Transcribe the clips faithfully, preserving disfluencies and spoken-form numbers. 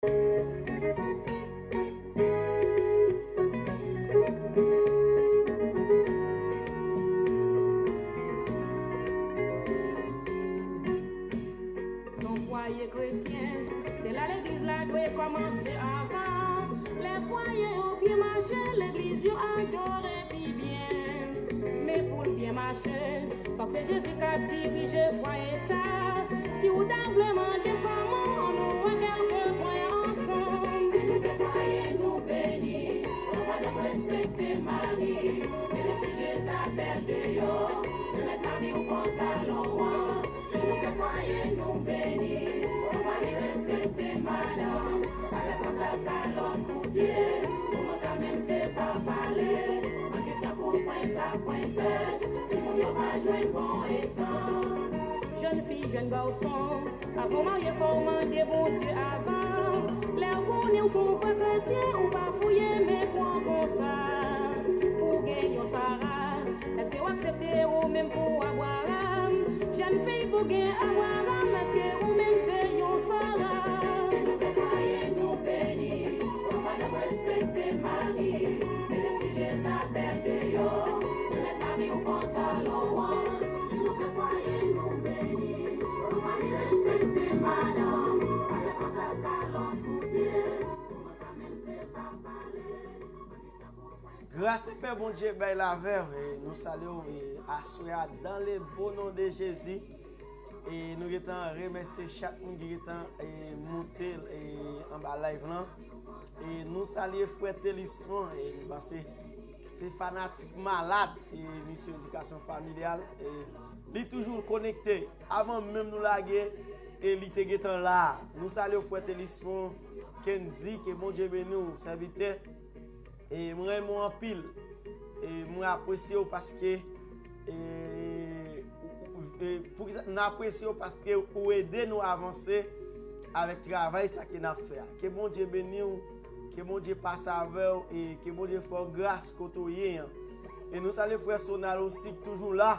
Yon fwaye kretyen, se la legliz la dwe kòmanse avan. Lè fwaye yo byen mache, legliz yo adore pi byen. Men pou l byen mache, fòk se Jezi k ap dirije fwaye sa. Si w ta vle mande m kòman, ann nou wè kèlke pwen ansanm. Si nou fè fwaye nou beni, nou pa janm respekte mari. Mete sijè sa pèdi yo, remèt mari w pantalon an. Si nou fè fwaye nou beni, nou pa janm respekte madanm. Avèk fòs ak kalòt kout pye, moman sa menm se pa pale. Manje tankou prens ak prensès, timoun yo pa jwenn bon egzanp. Jèn fi, jèn gason, avan w marye, fò w mande Bondye avan. Lè w konnen w se yon vrè kretyen, ou pa fouye men pran konsa. Ou gen yon Sara, èske w aksepte ou menm pou Abraram? Jèn fi, pou gen Abraram, èske ou menm se yon Sara? Si nou fè fwaye nou beni, nou pa janm respekte mari. Mete sijè sa pèdi yo, remèt mari w pantalon an. Si nou fè fwaye nou beni, nou pa janm respekte madanm. Avèk fòs ak kalòt kout pye, moman sa menm se pa pale. Gras e pè Bondye bay lavè w, e nou salye w, e aswè a, dans le beau nom de Jésus. E nou gentan remèsye chak moun ki gentan, e, moute, e, anba live lan. E nou salye frè Telisman, e m panse se fanatik malad, e misyon edikasyon familyal, e li toujou konekte. Avan menm nou lage, e li te gentan la. Nou salye w frè Telisman, Kendy, ke Bondye beni w, sèvitè. E mwen renmen w anpil. E mwen apresye w paske, e, ou- ou- e, poukisa n apresye w? Paske ou ede nou avanse avèk travay sa ke n ap fè a. Ke Bondye beni w, ke Bondye pase avè w, e ke Bondye fè w gras kote w ye an. E nou salye frè Sonal osi, ki toujou la.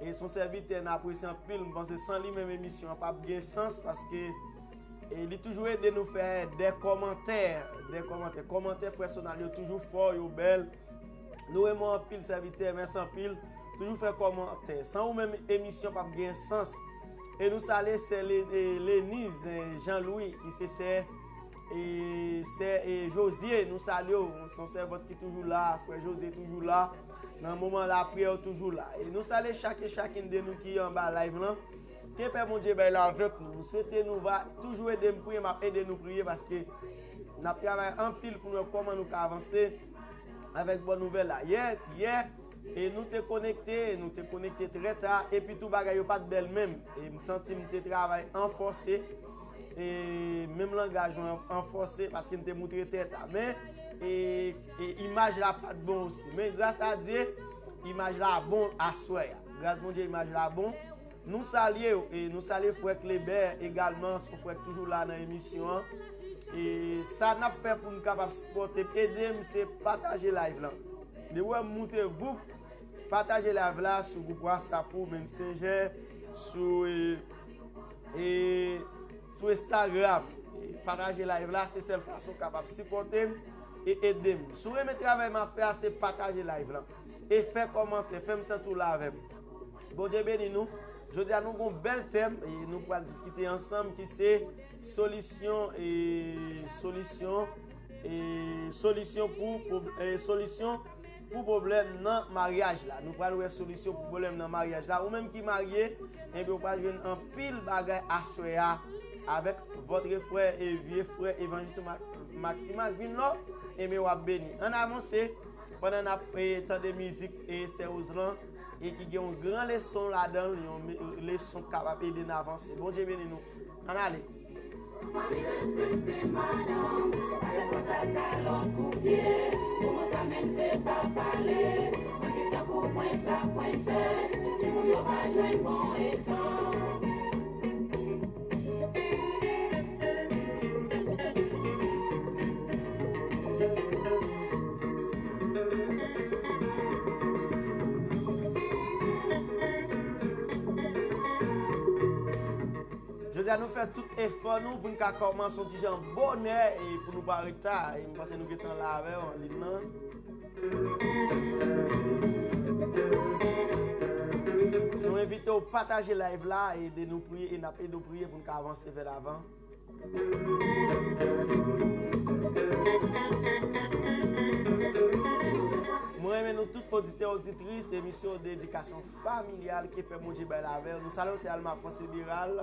E se yon sèvitè n apresye anpil. M panse san li menm emisyon an p ap gen sans, paske e li toujou ede nou fè de kòmantè, de kòmantè. Kòmantè frè Sonal yo toujou fò, yo bèl. Nou renmen w anpil, sèvitè, mèsi anpil. Toujou fè kòmantè. San ou menm, emisyon p ap gen sans. E nou salye sè Le- e Leniz, e Jean Louis, ki se sè, e sè, e Josie, nou salye w. Se yon sèvant ki toujou la, frè Josie toujou la. Nan moman lapriyè, w toujou la. E nou salye chak e chakinn de nou ki anba live lan. Ke pè Bondye bay la avèk nou. M swete nou va toujou ede m priye, m ap ede nou priye, paske n ap travay anpil pou nou wè kòman nou ka avanse avèk bòn nouvèl la. Yè, yè, e nou te konekte, nou te konekte trè ta, epi tou bagay yo pa t bèl menm. E m santi m te travay an fòse, e menm langaj mwen an fòse, paske m te moutre trè ta. Men, e, e imaj la pa t bon osi. Men gras a Dye, imaj la bon aswè a. Gras Bondye, imaj la bon. Nou salye w, e nou salye frè Kleber egalman, se yon frè k toujou la nan emisyon an. E sa n ap fè pou n kapab sipòte m, ede m, se pataje live lan. Depi w wè m moute, voup, pataje live la sou gwoup WhatsApp ou, Messenger, sou, e, e, sou Instagram. E pataje live la, se sèl fason w kapab sipòte m e ede m. Si w renmen travay m ap fè a, se pataje live lan. E fè kòmantè, fè m santi w la avè m. Bondye beni nou. Jodi a nou gon bèl tèm e nou pral diskite ansanm ki se solisyon e solisyon e solisyon pou pwob- e solisyon pou pwoblèm nan maryaj la. Nou pral wè solisyon pou pwoblèm nan maryaj la. Ou menm ki marye, enben ou pral jwenn anpil bagay aswè a avèk votre frè e vye frè evanjelis Ma- Maxima Greenlaw, enben w ap beni. Ann avanse pandan n ap e tande mizik e sè Rose lan e ki gen yon gran leson ladan l, yon me- leson k kapab ede n avanse. Bondye beni nou. Ann ale. Mari respekte madanm, pa fè fòs ak kalòt koupye. Moman sa menm se pa pale. Manje tankou prens ak prensès, timoun yo pa jwenn bon egzanp. Jodi Nou fè tout efò nou pou n ka kòmanse yon ti jan bonè e pou nou pa reta. E m panse nou gentan la avè w, ann li nan. Nou envite w pataje live la, ede nou priye, e n ap ede w priye pou n ka avanse vè lavan. Mwen renmen nou tout oditè, oditris, emisyon de edikasyon familyal ke Pè Bondye bay la avè w. Nou salye w, se Alma Franse Biral.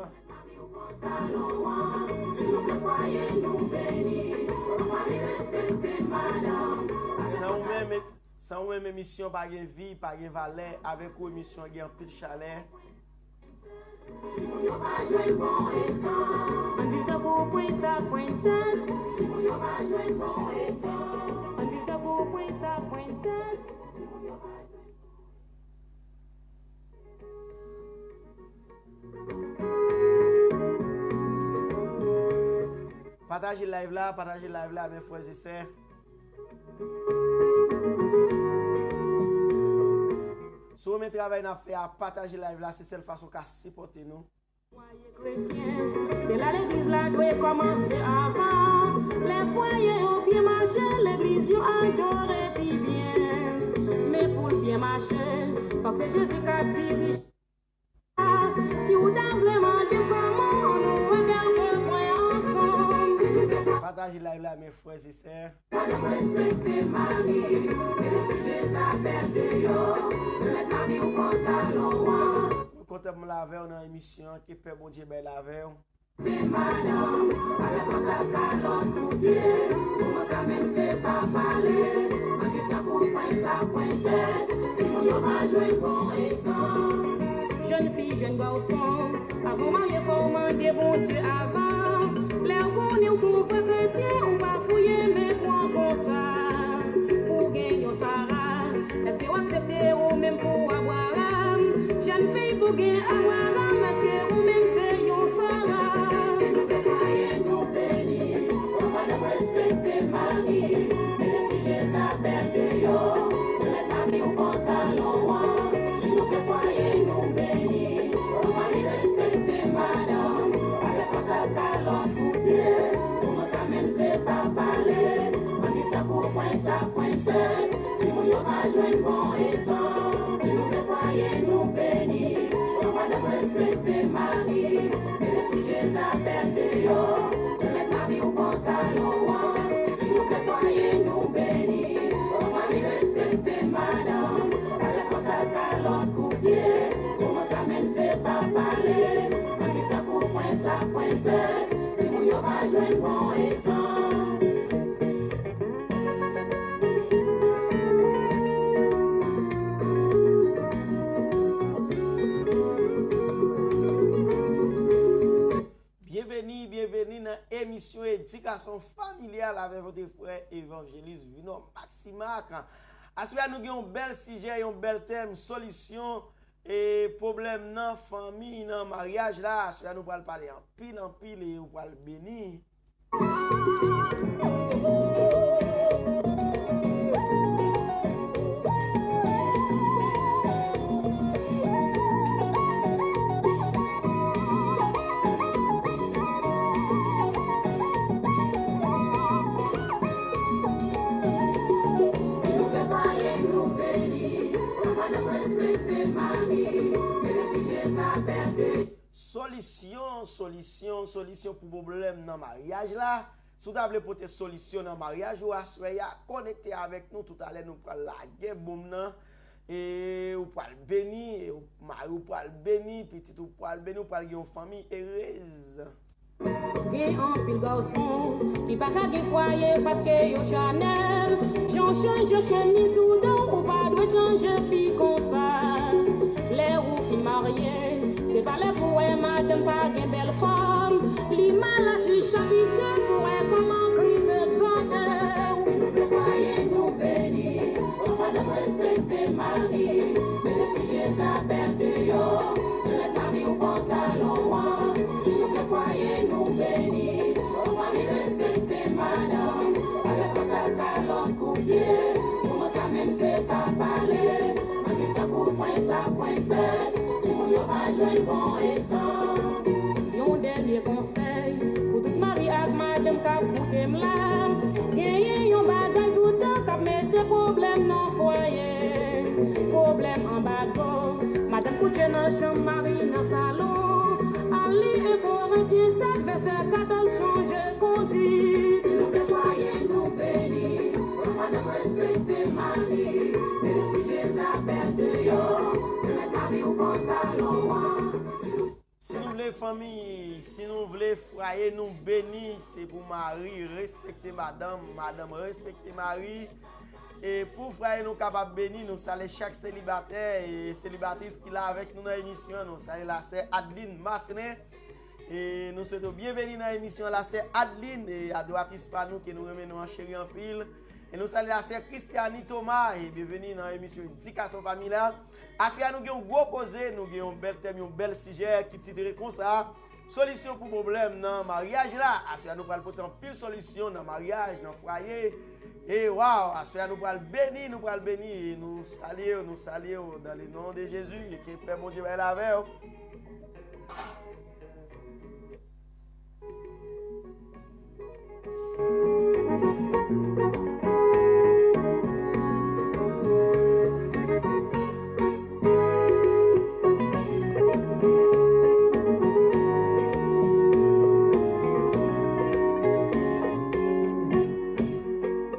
San ou menm, san ou menm emisyon pa gen vi, pa gen valè. Avèk ou emisyon an gen anpil chalè. Ann viv tankou prens ak prensès. Ann viv tankou prens ak prensès. Pataje live la, pataje live la, mes frères et sœurs. Si w renmen travay n ap fè a, pataje live la, se sèl fason w ka sipòte nou. Fwaye kretyen, se la legliz la dwe kòmanse avan. Lè fwaye yo byen mache, legliz yo adore pi byen. Men pou l byen mache, fòk se Jezi k ap dirije. Si w ta vle mande kòman, ann nou wè kèlke pwen ansanm. Pataje live la, mes frères et sœurs. Madanm respekte mari, men lespri Jezabèl deyò. Remèt mari w pantalon an. Mwen kontan pou m la avè w nan emisyon an ke Pè Bondye bay la avè w. Te madanm, pa fè fas ak kalòt koupye. Moman sa menm se pa pale. Ann viv tankou prens ak prensès. Timoun yo pa jwenn bon egzanp. Jèn fi, jèn gason, avan w marye fò w mande Bondye avan. Lè w konnen w se yon vrè kretyen, ou pa fouye men pran konsa. Pou w gen yon Sara, èske w aksepte ou menm pou Abraram? Jèn fi, pou w gen Abraram, èske ou menm se yon Sara? Si nou fè fwaye nou beni, madanm respekte mari, men lespri Jezabèl deyò. Remèt mari w pantalon an. Si nou fè fwaye nou beni, mari respekte madanm. Pa fè fas ak kalòt koupye. Moman sa menm se pa pale. Ann viv tankou prens ak prensès. Timoun yo pa jwenn bon egzanp. Si nou fè fwaye nou beni, madanm respekte mari, men lespri Jezabèl deyò. Remèt mari w pantalon an. Si nou fè fwaye nou beni, mari respekte madanm. Pa fè fas ak kalòt koupye. Moman sa menm se pa pale. Ann viv tankou prens ak prensès. Timoun yo pa jwenn bon egzanp. Byenveni, byenveni nan emisyon Edikasyon Familyal avèk vòtre frè evanjelis Vinò Maximac. Aswè a nou gen yon bèl sijè, yon bèl tèm, solisyon e pwoblèm nan fanmi, nan maryaj la. Aswè a nou pral pale anpil, anpil e ou pral beni. Solisyon, solisyon, solisyon pou pwoblèm nan maryaj la. Si w ta vle pote solisyon nan maryaj ou aswè a, konekte avèk nou toutalè, nou pral lage bonm nan. E ou pral beni, e ou, mari w pral beni, pitit ou pral beni, ou pral gen yon fanmi erez. Gen anpil gason ki pa ka gen fwaye paske yo chanèl. Jan w chanje chemiz ou dan, ou pa dwe chanje fi konsa. Lè ou fin marye, se pa lè pou wè madanm pa gen bèl fòm. Li mal aji chapite pou wè kòman Kris egzòte w. Fwaye nou beni, madanm respekte mari, men lespri Jezabèl deyò. Remèt mari w pantalon an. Si nou fè fwaye nou beni, mari respekte madanm. Pa fè fas ak kalòt koupye. Moman sa menm se pa pale. Ann viv tankou prens ak prensès. Timoun yo pa jwenn bon egzanp. Yon dènye la, genyen yon bagay toutan k ap mete pwoblèm nan fwaye. Pwoblèm anbago, madanm kouche nan chanm, mari nan salon. Al li en Korentyen sèt, vèsè katòz, chanje kondwit. Nou fè fwaye nou beni, madanm respekte mari, men lespri Jezabèl deyò, remèt mari w pantalon an. Si nou vle fanmi, si nou vle fwaye nou beni, se pou mari respekte madanm, madanm respekte mari. E pou fwaye nou kapab beni, nou salye chak selibatè e selibatris ki la avèk nou nan emisyon an. Nou salye lasè Adeline Marcelin. E nou swete w byenveni nan emisyon lasè Adeline, e adoratris pa nou ke nou renmen, nou an cheri anpil. E nou salye lasè Christiane Thomas, e byenveni nan emisyon Edikasyon Familyal. Aswè a nou gen yon gwo koze, nou gen yon bèl tèm, yon bèl sijè ki titre konsa, solisyon pou pwoblèm nan maryaj la. Aswè a nou pral pote anpil solisyon nan maryaj, nan fwaye. E waw, aswè a nou pral beni, nou pral beni, e nou salye w, nou salye w dans le nom de Jésus, e ke pè Bondye bay l avè w.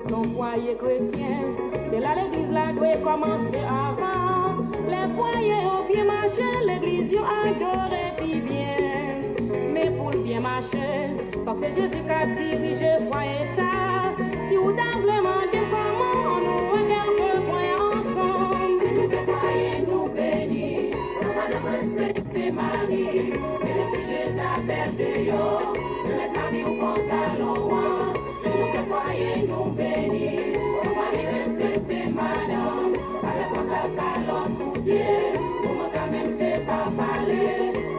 Yon fwaye kretyen, se la legliz la dwe kòmanse avan. Lè fwaye yo byen mache, legliz yo adore pi byen. Men pou l byen mache, fòk se Jezi k ap dirije fwaye sa. Si w ta vle mande kòman, ann nou wè kèlke pwen ansanm. Si nou fè fwaye nou beni, nou pa nan respekte mari, men lespri Jezabèl deyò, remèt mari w pantalon an. Si nou fè fwaye nou beni, nou pa ni respekte madanm, pa fè fòs ak kalòt koupye, moman sa menm se pa pale,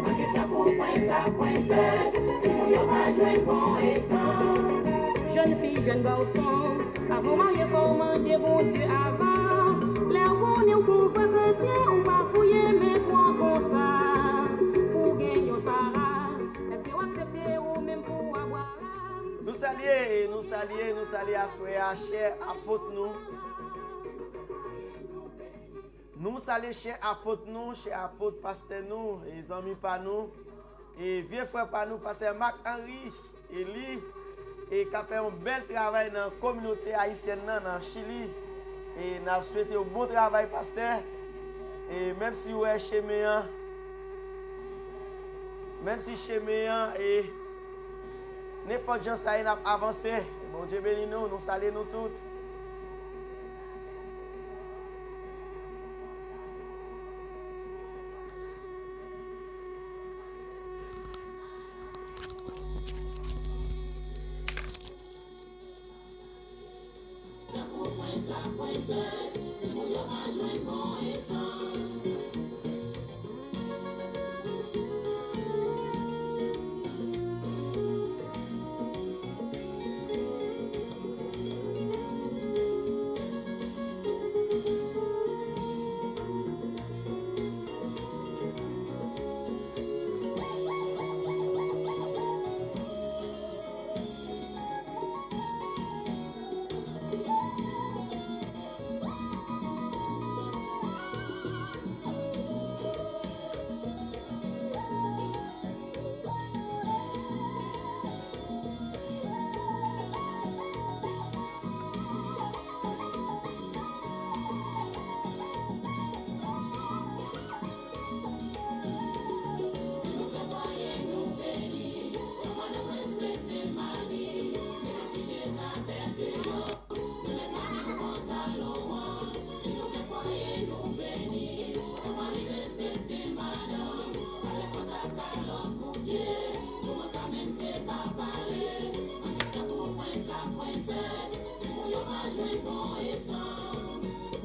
manke tankou prens ak prensès, timoun yo pa jwenn bon egzanp. Jèn fi, jèn gason, avan w marye fò w mande Bondye avan, lè w konnen w se yon vrè kretyen, ou pa fouye men pran konsa, pou w gen yon Sara, èske w aksepte ou menm pou Abraram? Nou salye, nou salye, nou salye aswè a, chè apot nou. Nou salye chè apot nou, chè apot pastè nou, e zanmi pa nou, e vye frè pa nou, pastè Marc Henry, e li, e k ap fè yon bèl travay nan kominote ayisyèn nan, nan Chili. E n ap swete w bon travay, pastè. E menm si w wè chemen an, menm si chemen an, e nenpòt jan sa ye, n ap avanse. Bondye beni nou, nou salye nou tout.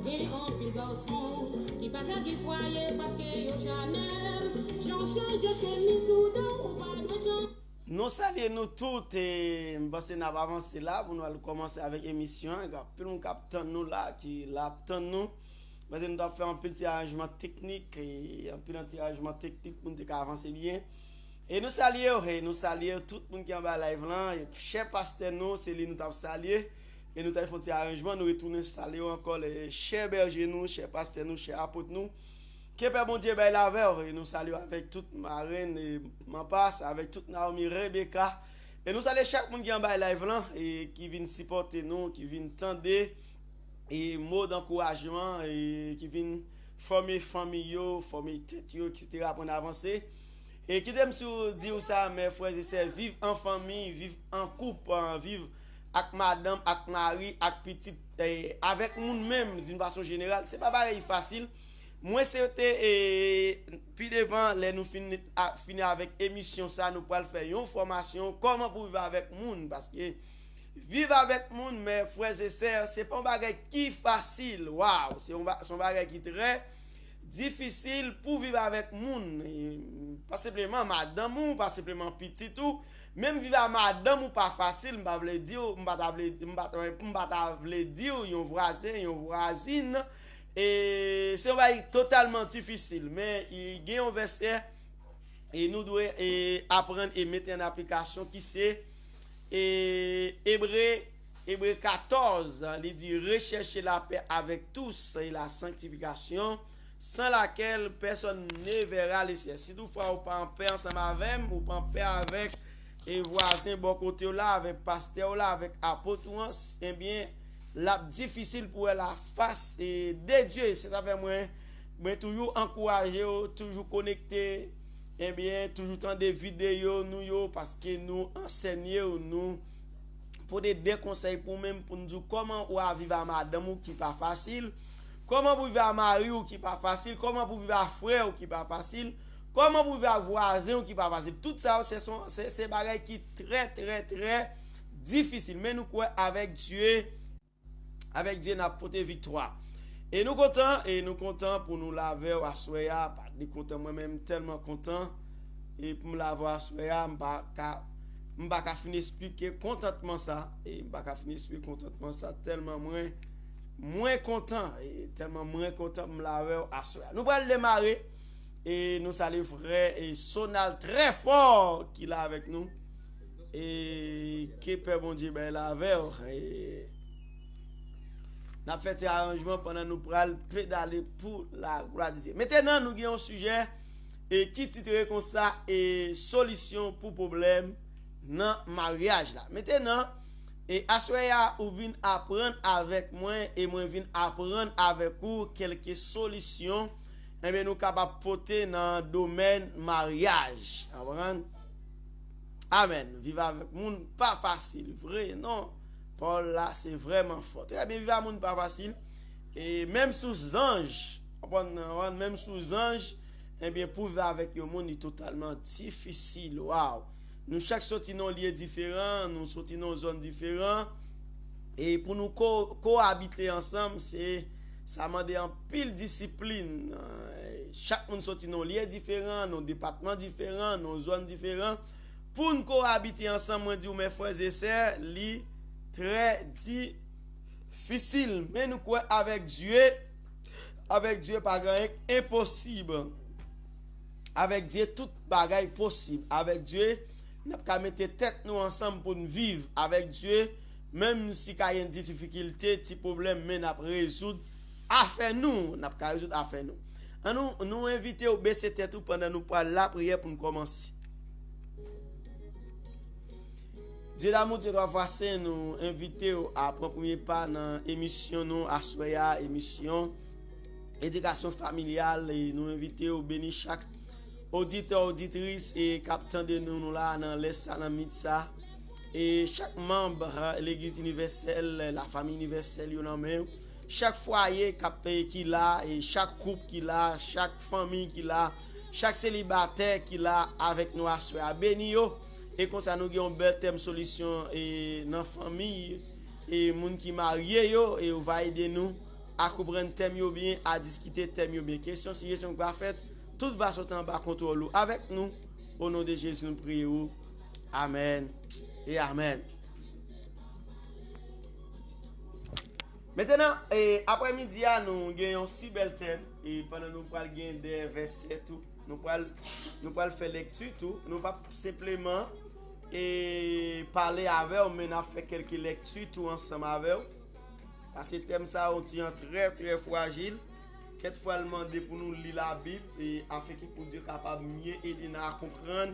Gen anpil gason ki pa ka gen fwaye paske yo chanèl. Jan w chanje chemiz ou do, ou pa dwe chan- Nou salye nou tout, e m panse n ap avanse la pou nou al kòmanse avèk emisyon an. Gen anpil moun k ap tann nou la, ki la ap tann nou. M panse nou t ap fè anpil ti aranjman teknik, e anpil ti aranjman teknik pou n te ka avanse byen. E nou salye w, e nou salye tout moun ki anba live lan. E chè pastè nou, se li nou t ap salye. E nou t al fè yon ti aranjman, nou retounen salye w ankò, lè chè bèje nou, chè pastè nou, chè apot nou. Ke Pè Bondye bay l avè w. E nou salye w avèk tout marenn e manpas, avèk tout Naomi, Rebecca. E nou salye chak moun ki anba live lan, e ki vin sipòte nou, ki vin tande e mo dankourajman, e ki vin fòme fanmi yo, fòme tèt yo, etsetera, pou n avanse. E kite m sou di w sa, mè frè e sè, viv an fanmi, viv an koup, an, viv ak madanm, ak mari, ak pitit, e, avèk moun menm, d'une façon générale, se pa bagay ki fasil. Mwen swete, e, pi devan, lè nou fini, a, fini avèk emisyon sa, nou pral fè yon fòmasyon, kòman pou viv avèk moun, paske viv avèk moun, mè frè e sè, se pa yon bagay ki fasil. Waw, se yon ba-, se yon bagay ki trè difisil pou viv avèk moun. E, pa senpleman madanm ou, pa senpleman pitit ou. Menm viv ak madanm ou pa fasil, m pa vle di w, m pa ta vle, m pa ta, m pa ta vle di w yon vwazen, yon vwazin. E se yon bagay totalman difisil, men i gen yon vèsè e nou dwe, e, aprann e mete an aplikasyon ki se, e, Ebre, Ebre katòz, li di, recherchez la paix avec tous et la sanctification, sans laquelle personne ne verra le ciel. Si toutfwa ou pa anpè ansanm avè m, ou pa anpè avèk, e, vwazen bò kote w la, avèk pastè w la, avèk apot ou an, s-, ebyen, l ap difisil pou wè la fas, e, de Dye. Se sa fè mwen, mwen toujou ankouraje w, toujou konekte, ebyen, toujou tande videyo nou yo, paske nou ansèye w, nou pote de konsèy pou w menm, pou n di w kòman ou a viv a madanm ou ki pa fasil, kòman pou viv a mari w ki pa fasil, kòman pou viv a frè w ki pa fasil, kòman pou viv a vwazen w ki pa fasil. Tout sa yo, se son, se, se bagay ki trè, trè, trè difisil. Men nou kwè avèk Dye, avèk Dye, n ap pote viktwa. E nou kontan, e nou kontan pou nou la avè w aswè a. Pa de kontan, mwen menm tèlman kontan. E pou m la avè w aswè a, m pa ka, m pa ka fin esplike kontantman sa. E m pa ka fin esplike kontantman sa, tèlman mwen, mwen kontan. E tèlman mwen kontan pou m la avè w aswè a. Nou pral demare. E nou salye frè e Sonal trè fò ki la avèk nou. E ke pè Bondye bay la avè w. E n ap fè ti aranjman pandan nou pral pedale pou la glwa de Dye. Mentenan, nou gen yon sijè e ki titre konsa, e solisyon pou pwoblèm nan maryaj la. Mentenan, e aswè a, ou vin aprann avèk mwen e mwen vin aprann avèk ou kèlke solisyon, ebyen, nou kapab pote nan domèn maryaj. Konprann? Amèn. Viv avèk moun pa fasil, vre, non? Pawòl la, se vrèman fò. Trè byen, viv avèk moun pa fasil. E menm sou zanj, konprann, konprann, menm sou zanj, ebyen, pou viv avèk yon moun, li totalman difisil. Waw! Nou chak soti nan yon lye diferan, nou soti nan yon zòn diferan. E pou nou ko-, koabite ansanm, se, sa mande anpil disiplin. Chak moun soti nan yon lye diferan, nan yon depatman diferan, nan yon zòn diferan. Pou n koabite ansanm, mwen di w, mè frè e sè, li trè difisil. Men nou kwè avèk Dye, avèk Dye pa gen anyen k enposib. Avèk Dye, tout bagay posib. Avèk Dye, n ap ka mete tèt nou ansanm pou n viv. Avèk Dye, menm si ka gen difikilte, ti pwoblèm, men n ap rezoud afè nou. N ap ka rezoud afè nou. Annou, nou envite w bese tèt ou pandan nou pral lapriyè pou n kòmanse. Dye damou, Dye twa fwa sen, nou envite w a pran premye pa nan emisyon nou aswè a, emisyon edikasyon familyal, e nou envite w beni chak oditè, oditris, e k ap tande nou, nou la nan lè sa, nan minit sa. E chak manm, ha, Legliz Inivèsèl, Lafanmi Inivèsèl yo nan men w. Chak fwaye k ap, e ki la, e chak koup ki la, chak fanmi ki la, chak selibatè ki la avèk nou aswè a. Beni yo. E konsa nou gen yon bèl tèm solisyon, e nan fanmi, e moun ki marye yo, e yo va ede nou a konprann tèm yo byen, a diskite tèm yo byen. Kesyon, sijesyon ki va fèt, tout va soti anba kontwòl ou. Avèk nou, o non de Jezi, nou priye ou. Amèn e amèn. Mentenan, e, aprèmidi a, nou gen yon si bèl tèm, e pandan nou pral gen de vèsè tou, Nou pral, nou pral fè lekti tou. Nou p ap senpleman e pale avè w, men n ap fè kèlke lekti tou ansanm avè w. Paske tèm sa yo ti jan trè, trè frajil. Kèk fwa l mande pou nou li Labib, e afenke pou Dye kapab mye ede n a konprann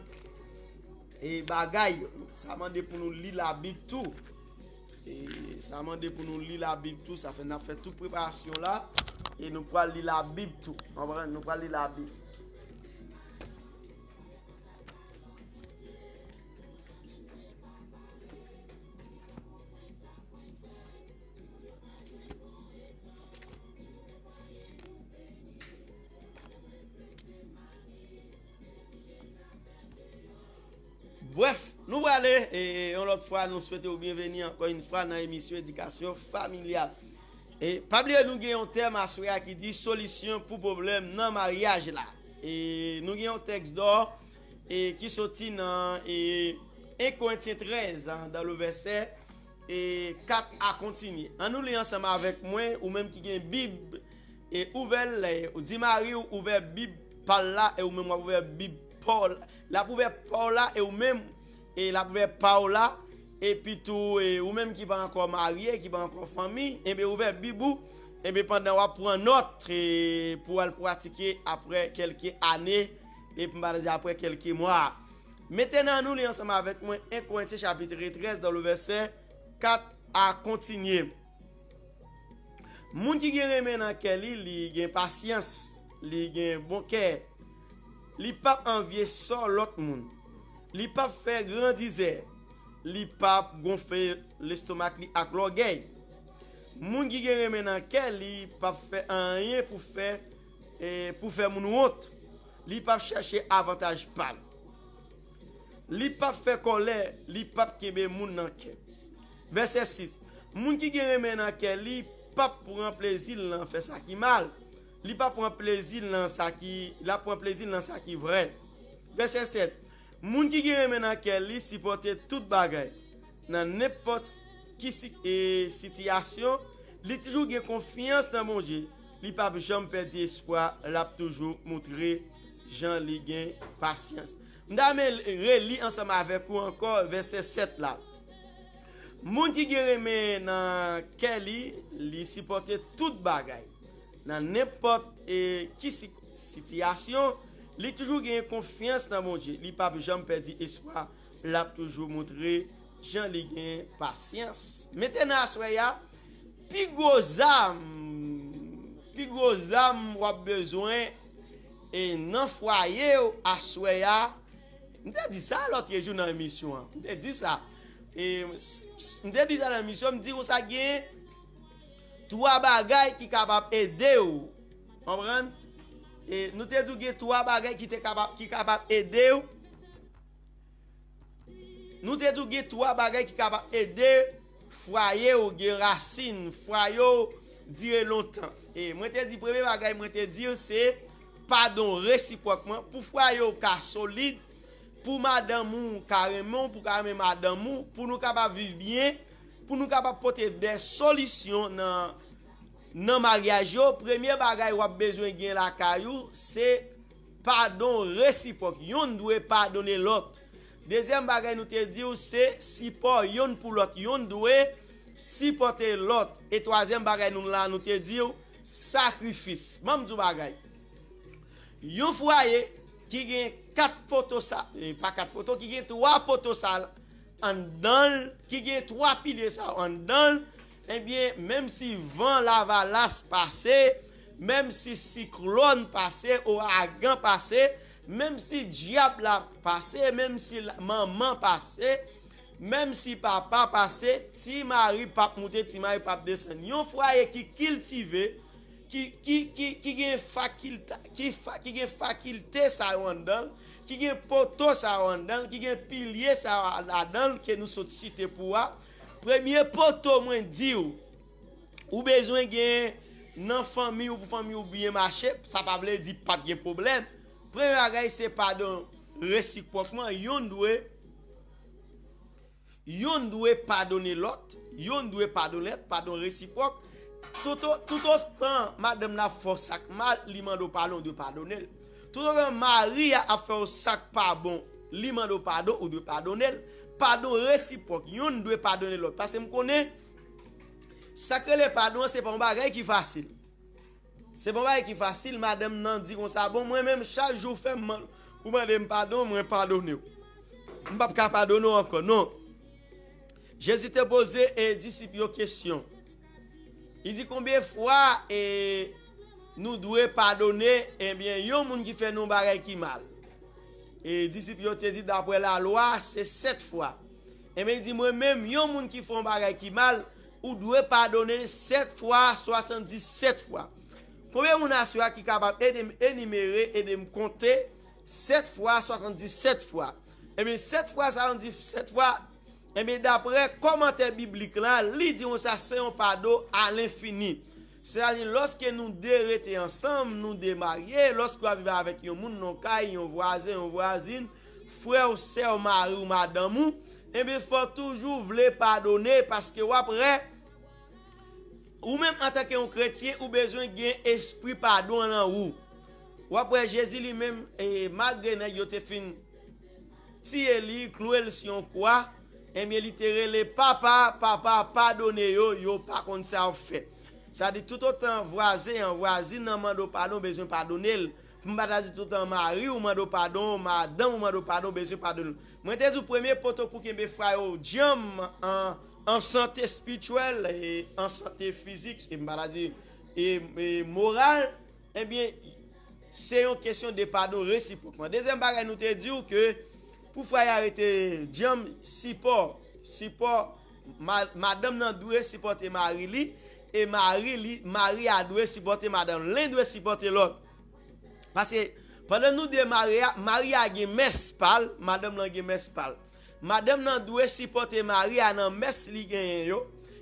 e bagay yo. Sa mande pou nou li Labib tou. E sa mande pou nou li Labib tou. Sa fè n ap fè tout preparasyon la. E nou pral li Labib tou. Konprann? Nou pral li Labib. Brèf, nou prale, e, e, yon lòt fwa, nou swete w byenveni ankò yon fwa nan emisyon Edikasyon Familyal. E, pa bliye, nou gen yon tèm aswè a ki di solisyon pou pwoblèm nan maryaj la. E, nou gen yon tèks dò, e, ki soti nan, e, en Korentyen trèz, an, dan le vèsè, e, kat a kontinye. Ann nou li ansanm avèk mwen, ou menm ki gen Bib, e ouvè l, e, ou di mari w ouvè Bib pa l la, e ou menm w ap ouvè Bib pa w la. L ap ouvè pa w la, e ou menm, e l ap ouvè pa w la. Epi tou, e ou menm ki pa ankò marye, ki pa ankò fanmi, enben ouvè Bib ou, enben pandan w ap pran nòt, e pou w al pratike apre kèlke ane, e pou m pa di apre kèlke mwa. Mentnan, ann nou li ansanm avèk mwen en Korentyen chapit trèz, dan le vèsè kat a kontinye. Moun ki gen renmen nan kè li, li gen pasyans, li gen bon kè, li p ap anvye sò lòt moun, li p ap fè grandizè, li p ap gonfle lestomak li ak lògèy. Moun ki gen renmen nan kè li p ap fè anyen pou fè, e, pou fè moun wont. Li p ap chèche avantaj pa l. Li p ap fè kòlè, li p ap kenbe moun nan kè. Vèsè sis. Moun ki gen renmen nan kè li p ap pran plezi l nan fè sa ki mal. Li p ap pran plezi l nan sa ki, l ap pran plezi l nan sa ki vrè. Vèsè sèt. Moun ki gen renmen nan kè li sipòte tout bagay. Nan nenpòt ki si, e, sitiyasyon, li toujou gen konfyans nan Bondye. Li p ap janm pèdi espwa, l ap toujou montre jan li gen pasyans. M ta renmen reli ansanm avèk ou ankò vèsè sèt la. Moun ki gen renmen nan kè li, li sipòte tout bagay. Nan nenpòt, e, ki si, sitiyasyon, li toujou gen konfyans nan Bondye. Li p ap janm pèdi espwa. L ap toujou montre jan li gen pasyans. Mentnan aswè a, pi gwo zam, pi gwo zam w ap bezwen, e, nan fwaye w aswè a, m te di sa lòt jou nan emisyon an. M te di sa. E, s-, s-, m te di sa nan emisyon, m di konsa gen twa bagay ki kapab ede w. Konprann? E, nou te di w gen twa bagay ki te kapab, ki kapab ede w. Nou te di w gen twa bagay ki kapab ede fwaye w gen rasin, fwaye w dire lontan. E mwen te di, premye bagay mwen te di w se padon resipwòkman. Pou fwaye w ka solid, pou madanm ou ka renmen w, pou ka renmen madanm ou, pou nou kapab viv byen, pou nou kapab pote de solisyon nan, nan maryaj yo, premye bagay w ap bezwen gen lakay ou, se padon resipwòk. Yonn dwe padone lòt. Dezyèm bagay nou te di w se sipò yonn pou lòt. Yonn dwe sipòte lòt. E twazyèm bagay nou la, nou te di w sakrifis. Ban m di w bagay. Yon fwaye ki gen kat poto sa, e, pa kat poto, ki gen twa poto sa anndan l, ki gen twa pilye sa anndan l, ebyen, menm si van lavalas pase, menm si siklòn pase, ouragan pase, menm si dyab la pase, menm si la, manman pase, menm si papa pase, ti mari p ap moute, ti mari p ap desann. Yon fwaye ki kiltive, ki, ki, ki, ki gen fakilta, ki fa, ki gen fakilte sa yo anndan l, ki gen poto sa yo anndan l, ki gen pilye sa yo ladan l ke nou sot site pou a. Premye poto mwen di w, ou bezwen gen nan fanmi w pou fanmi w byen mache, sa pa vle di p ap gen pwoblèm. Premye bagay se padon resipwòkman, yonn dwe Yonn dwe padone lòt, yonn dwe padone lòt, padon resipwòk. Touto-, toutotan madanm nan ap fè w sa k mal, li mande w padon, w dwe padone l. Toutotan mari a ap fè w sa k pa bon, li mande w padon, ou dwe padone l. Padon resipwòk, yonn dwe padone lòt. Paske m konnen, sa k rele padon an, se pa yon bagay ki fasil. Se pa yon bagay ki fasil, madanm nan di konsa, bon, mwen menm, chak jou w fè m, ou mande m padon, mwen padone w. M p ap ka padone w ankò, non. Jezi te poze e disip yo kesyon. Li di, konbyen fwa e nou dwe padone, ebyen, yon moun ki fè nou bagay ki mal? E disip yo te di, daprè lalwa, se sèt fwa. Ebyen, li di, mwen menm, yon moun ki fè yon bagay ki mal, ou dwe padone l sèt fwa, swasanndisèt fwa. Konbyen moun aswè a ki kapab ede m enimere, ede m konte sèt fwa, swasanndisèt fwa? Ebyen, sèt fwa, swasanndisèt fwa, ebyen, daprè kòmantè biblik la, li di konsa, se yon padon alenfini. Sètadi, lòske nou de rete ansanm, nou de marye, lòske w ap viv avèk yon moun nan kay, yon vwazen, yon vwazin, frè w, sè w, mari w, madanm ou, ebyen, fò w toujou vle padone, paske w ap wè, ou menm antanke yon kretyen, ou bezwen gen espri padon an nan ou. W ap wè Jezi li menm, e, malgre nèg yo te fin tiye li, kloure l sou yon kwa, ebyen, li te rele, papa, papa, padone yo, yo pa konn sa y ap fè. Sa di, toutotan vwazen an, vwazin nan mande w padon, w bezwen padone l. Pou m pa ta di toutotan mari w mande w padon, madanm ou mande w padon, w bezwen padone l. Mwen te di w premye poto pou kenbe fwa yo djanm an, an sante espirityèl, e an sante fizik, e m pa ta di, e, e moral, ebyen, se yon kesyon de padon resipwòkman. Dezyèm bagay, nou te di w ke pou fwa yo rete djanm, sipò, sipò, ma-, madanm nan dwe sipòte mari li, e mari li, mari a dwe sipòte madanm. Len dwe sipòte lòt. Paske pandan nou de marye a, mari a gen mès pa l, madanm lan gen mès pa l. Madanm nan dwe sipòte mari a nan mès li genyen yo,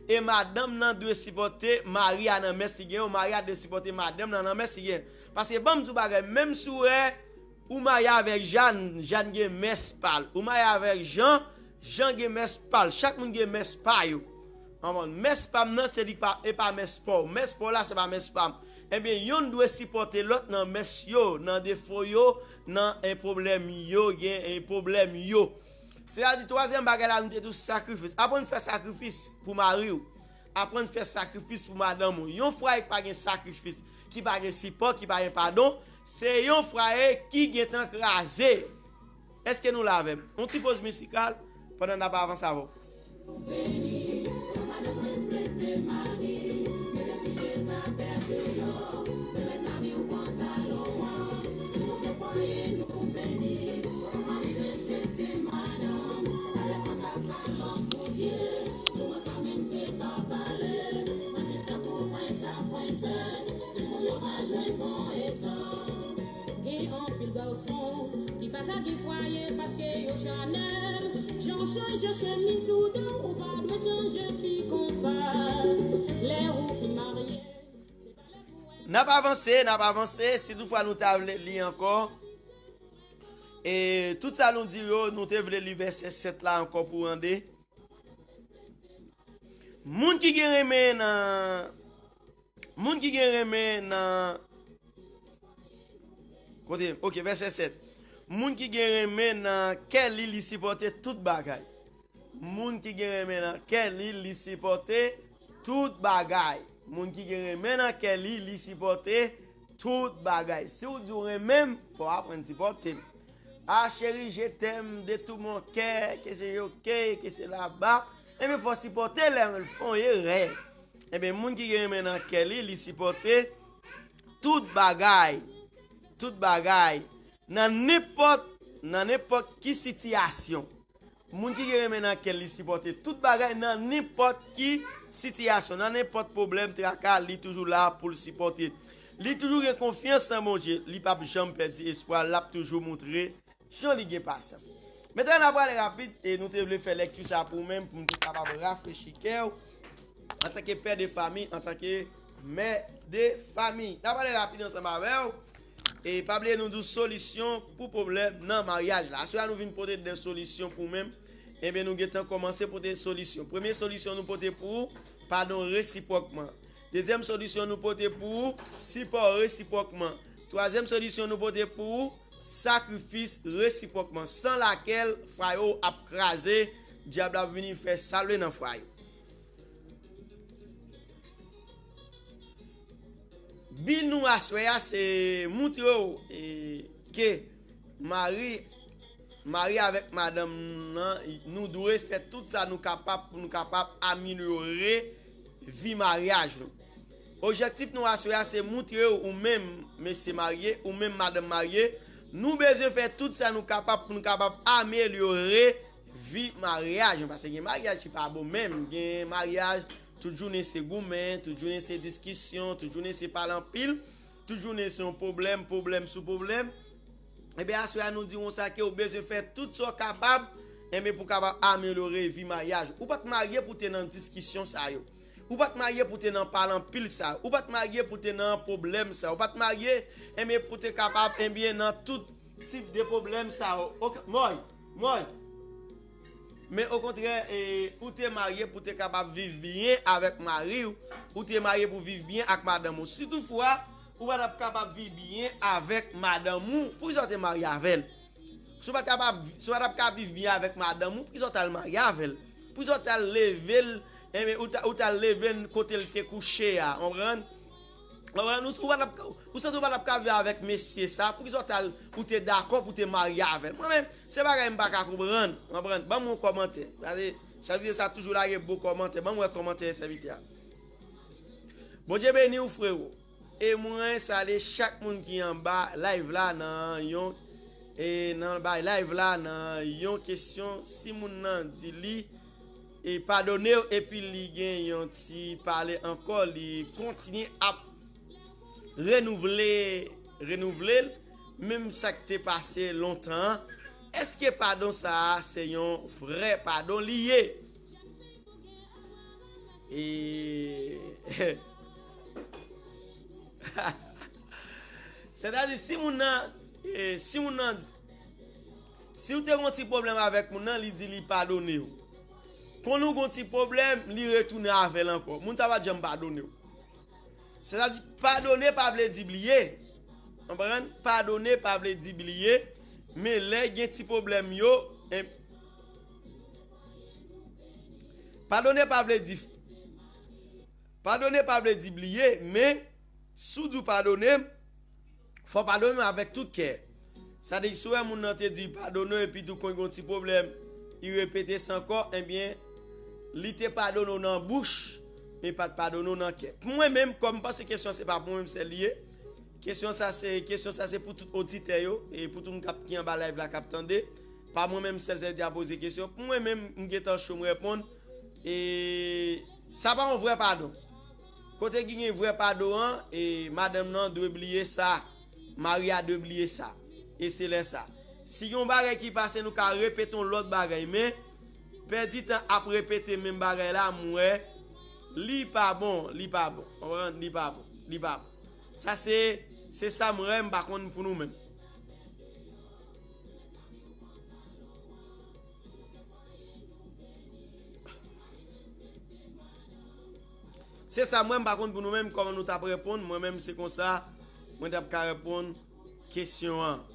e madanm nan dwe sipòte mari a nan mès li genyen yo, mari a dwe sipòte madanm nan nan mès li genyen. Paske ban m di w bagay, menm si w wè ou marye avèk Jàn, Jàn gen mès pa l. Ou marye avèk Jan, Jan gen mès pa l. Chak moun gen mès pa yo. Konprann? Mès pa m nan, se li k pa, e pa mès pa w. Mès pa w la, se pa mès pa m. Ebyen, yonn dwe sipòte lòt nan mès yo, nan defo yo, nan, e, pwoblèm yo, gen, e, pwoblèm yo. Sètadi, twazyèm bagay la, nou te di w sakrifis. Aprann fè sakrifis pou mari w. Aprann fè sakrifis pou madanm ou. Yon fwaye ki pa gen sakrifis, ki pa gen sipò, ki pa gen padon, se yon fwaye ki gentan kraze. Èske nou la avè m? Yon ti poz mizikal pandan n ap avanse avè w. Gen anpil gason ki pa ka gen fwaye paske yo chanèl. Jan w chanje chemiz ou dan, ou pa dwe chanje fi konsa. Lè ou fin marye, se pa lè pou wè. N ap avanse, n ap avanse. Si toutfwa nou ta vle li ankò, e tout sa nou di yo, nou te vle li vèsè sèt la ankò pou ande. Moun ki gen renmen nan Moun ki gen renmen nan, kote, ok, vèsè sèt. Moun ki gen renmen nan kè li, li sipòte tout bagay. Moun ki gen renmen nan kè li, li sipòte tout bagay. Moun ki gen renmen nan kè li, li sipòte tout bagay. Si w di w renmen m, fò w aprann sipòte m. Ah chérie, je t'aime de tout mon cœur, que c'est ok, que c'est là-bas. Ebyen, fò w sipòte lè l fè yon erè. Ebyen, moun ki gen renmen nan kè li, li sipòte tout bagay. Tout bagay. Nan nenpòt, nan nenpòt ki sitiyasyon. Moun ki gen renmen nan kè li sipòte tout bagay nan nenpòt ki sitiyasyon, nan nenpòt pwoblèm, traka, li toujou la pou l sipòte. Li toujou gen konfyans nan Bondye, li p ap janm pèdi espwa, l ap toujou moutre jan li gen pasyans. Mentnan, n a prale rapid, e nou te vle fè lèkti sa pou ou menm, pou m te kapab rafrechi kè w, antanke pè de fanmi, antanke mè de fanmi. N a prale rapid ansanm avè w, e pa bliye nou di w solisyon pou pwoblèm nan maryaj la. Aswè a nou vin pote de solisyon pou ou menm, ebyen nou gentan kòmanse pote solisyon. Premye solisyon nou pote pou ou, padon resipwòkman. Dezyèm solisyon nou pote pou ou, sipò resipwòkman. Twazyèm solisyon nou pote pou ou, sakrifis resipwòkman, san lakèl fwaye w ap kraze, dyab la ap vini fè sa l vle nan fwaye. Bi nou aswè a se moutre w e, ke mari, mari avèk madanm nan, nou dwe fè tout sa nou kapab pou nou kapab amelyore vi maryaj nou. Objektif nou aswè a se moutre w, ou menm mesye marye, ou menm madanm marye, nou bezwen fè tout sa nou kapab pou nou kapab amelyore vi maryaj nou. Paske gen maryaj ki pa bon menm, gen maryaj tout jounen se goumen, tout jounen se diskisyon, tout jounen se pale anpil, tout jounen se yon pwoblèm, pwoblèm sou pwoblèm. Ebyen, aswè a nou di konsa ke ou bezwen fè tout sa w kapab, enben, pou w kapab amelyore vi maryaj ou. Ou pa t marye pou w te nan diskisyon sa yo. Ou pa t marye pou w te nan pale anpil sa yo. Ou pa t marye pou w te nan pwoblèm sa yo. Ou pa t marye, enben, pou w te kapab, enben, nan tout tip de pwoblèm sa yo. Oke, mòy, mòy. Men okontrè, e, ou te marye pou w te kapab viv byen avèk mari w. Ou te marye pou viv byen ak madanm ou. Si toutfwa, ou pa t ap kapab viv byen avèk madanm ou, poukisa w te marye avè l? Si w pa t kapab, si w pa t ap ka viv byen avèk madanm ou, poukisa w t al marye avè l? Poukisa w t al leve l, enben, ou t, ou t al leve l kote l te kouche a, konprann? Konprann? Ou, ou pa t ap ka, ou santi w pa t ap ka viv avèk mesye sa, poukisa w t al, ou te dakò pou te marye avè l? Mwen menm, se bagay m pa ka konprann, konprann? Ban m yon kòmantè. Paske sèvitè sa toujou lage bon kòmantè. Ban m wè kòmantè sèvitè a. Bondye beni w, frewo. E mwen salye chak moun ki anba live la nan yon, e nan bay live la nan yon kesyon. Si moun nan di li, e padone w, epi li gen yon ti pale ankò, li kontinye ap renouvle, renouvle l, menm sa k te pase lontan an, èske padon sa a se yon vrè padon li ye? E sètadi, si moun nan, e, si moun nan, si w te gon ti pwoblèm avèk moun nan, li di li padone w. Konn ou gon ti pwoblèm, li retounen avè l ankò. Moun sa pa t janm padone w. Sètadi, padone pa vle di bliye. Konprann? Padone pa vle di bliye. Men lè gen ti pwoblèm yo, en, padone pa vle di, padone pa vle di bliye, men si w di w padone m, fò w padone m avèk tout kè. Sa di, si w wè moun nan te di padone w epi tou konn gon ti pwoblèm, li repete sa ankò, ebyen, li te padone w nan bouch, men pa t padone w nan kè. Pou mwen menm, kòm m panse kesyon an se pa pou mwen menm sèl li ye, kesyon sa se, kesyon sa se pou tout oditè yo, e pou tout moun k ap, ki anba live la k ap tande. Pa mwen menm sèl sèvitè a poze kesyon. Pou mwen menm, m gentan cho, m reponn. E sa pa yon vrè padon. Kote ki gen vrè padon an, e madanm nan dwe bliye sa. Mari a dwe bliye sa. E se lè sa. Si gen yon bagay ki pase, nou ka repete yon lòt bagay. Men, pèdi tan ap repete menm bagay la, m wè, li pa bon, li pa bon. Konprann? Li pa bon, li pa bon. Sa se, se sa m wè, m pa konn pou nou menm. Se sa, mwen, m pa konn pou nou menm kòman nou t ap reponn. Mwen menm, se konsa mwen t ap ka reponn kesyon an.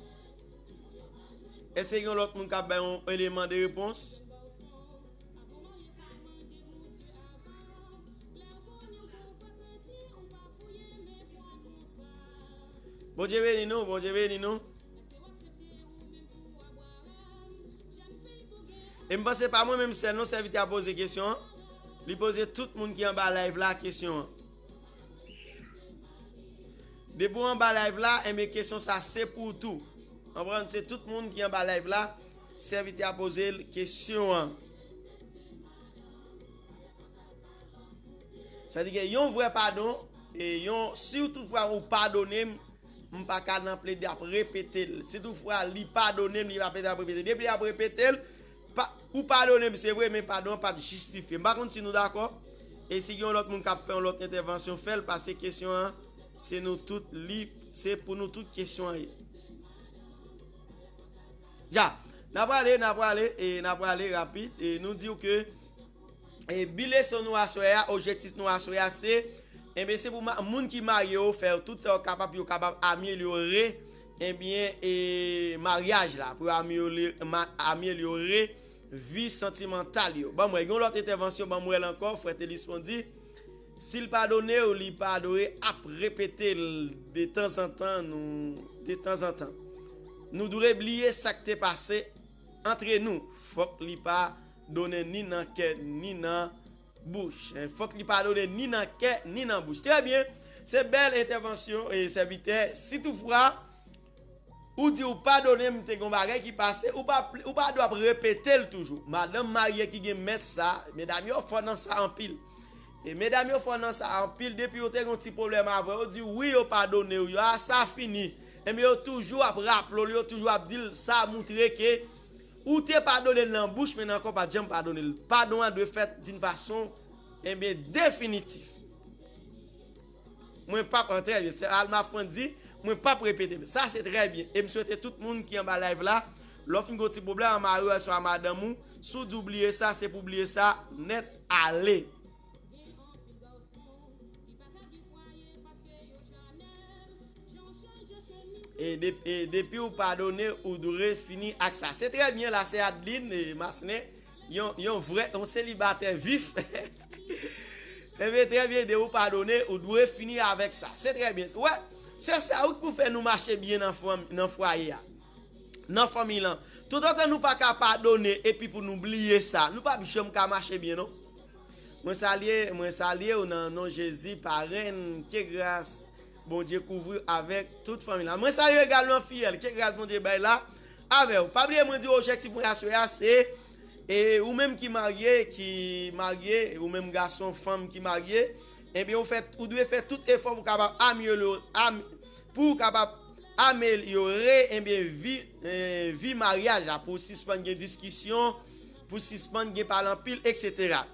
Èske gen yon lòt moun k ap bay yon eleman de repons? Bondye beni nou, Bondye beni nou. E m panse pa mwen menm sèl non sèvitè a poze kesyon an. Li poze tout moun ki anba live la kesyon an. Depi w anba live la, enben kesyon sa se pou ou tou. Konprann? Se tout moun ki anba live la, sèvitè a poze l kesyon an. Sa di gen yon vrè padon, e yon, si w toutfwa ou padone m, m pa ka nan plede ap repete l. Si toutfwa li padone m, li pa plede ap repete l. Depi l ap repete l, pa, ou padone m, se vre, men padon an pa t jistifye. M pa konn si nou dakò. E si gen yon lòt moun k ap fè yon lòt entèvansyon, fè l, paske kesyon an, se nou tout li, se pou nou tout kesyon an ye. Ja, n a prale, n a prale, e n a prale rapid. E nou di w ke, e bi leson nou aswè a, objektif nou aswè a, se Enben, se pou ma- moun ki marye yo fè tout sa yo kapab pou yo kapab amelyore, enben, e, maryaj la, pou yo amelyore, ma- amelyore vi santimantal yo. Ban m wè, yon lòt entèvansyon, ban m wè l ankò, frè Telisfon di, si l padone w, li pa dwe ap repete l de tanzantan, nou, de tanzantan. Nou dwe bliye sa k te pase antre nou. Fòk li pa donnen ni nan kè, ni nan bouch. Eh, fòk li padone ni nan kè, ni nan bouch. Trè byen. Se bèl entèvansyon, e sèvitè. Si toutfwa, ou di ou padone m, te gon bagay ki pase, ou pa, ou pa dwe ap repete l toujou. Madanm marye ki gen mès sa, medam yo fò nan sa anpil. E medam yo fò nan sa anpil, depi yo te gon ti pwoblèm avè w, yo di wi, yo padone w, yo, a, sa fini. Enben, yo toujou ap raple l, yo toujou ap di l, sa moutre ke ou te padone l nan bouch, men nan kò w pa t janm padone l. Padon an dwe fèt d'une façon, enben, definitif. Mwen p ap, trè byen, sè Alma Frank di, mwen p ap repete. Sa se trè byen. E m swete tout moun ki anba live la, lè w fin gen yon ti pwoblèm a mari w oswa a madanm ou, si w di w bliye sa, se pou w bliye sa nèt ale. E, de, e depi w padone, ou dwe fini ak sa. Se trè byen, la sè Adeline, e, Masnen, yon, yon vrè, yon selibatè vif. Enben, trè byen, de ou padone, ou dwe fini avèk sa. Se trè byen. Wè, se sa wi k pou fè nou mache byen nan fanm, nan fwaye a. Nan fanmi lan. Toutotan nou pa ka padone epi pou nou bliye sa, nou p ap janm ka mache byen, non. Mwen salye, mwen salye w nan non Jezi, parenn, ke gras Bondye kouvri w avèk tout fanmi la. Mwen salye egalman fiyèl, ke gras Bondye bay la avè w. Pa bliye mwen di w objektif mwen aswè a se, e, ou menm ki marye, ki marye, ou menm gason, fanm ki marye, ebyen ou fè, ou dwe fè tout efò pou kapab amelyore, am, pou w kapab amelyore, ebyen, vi, eh, vi maryaj la, pou w sispann gen diskisyon, pou w sispann gen pale anpil, etsetera.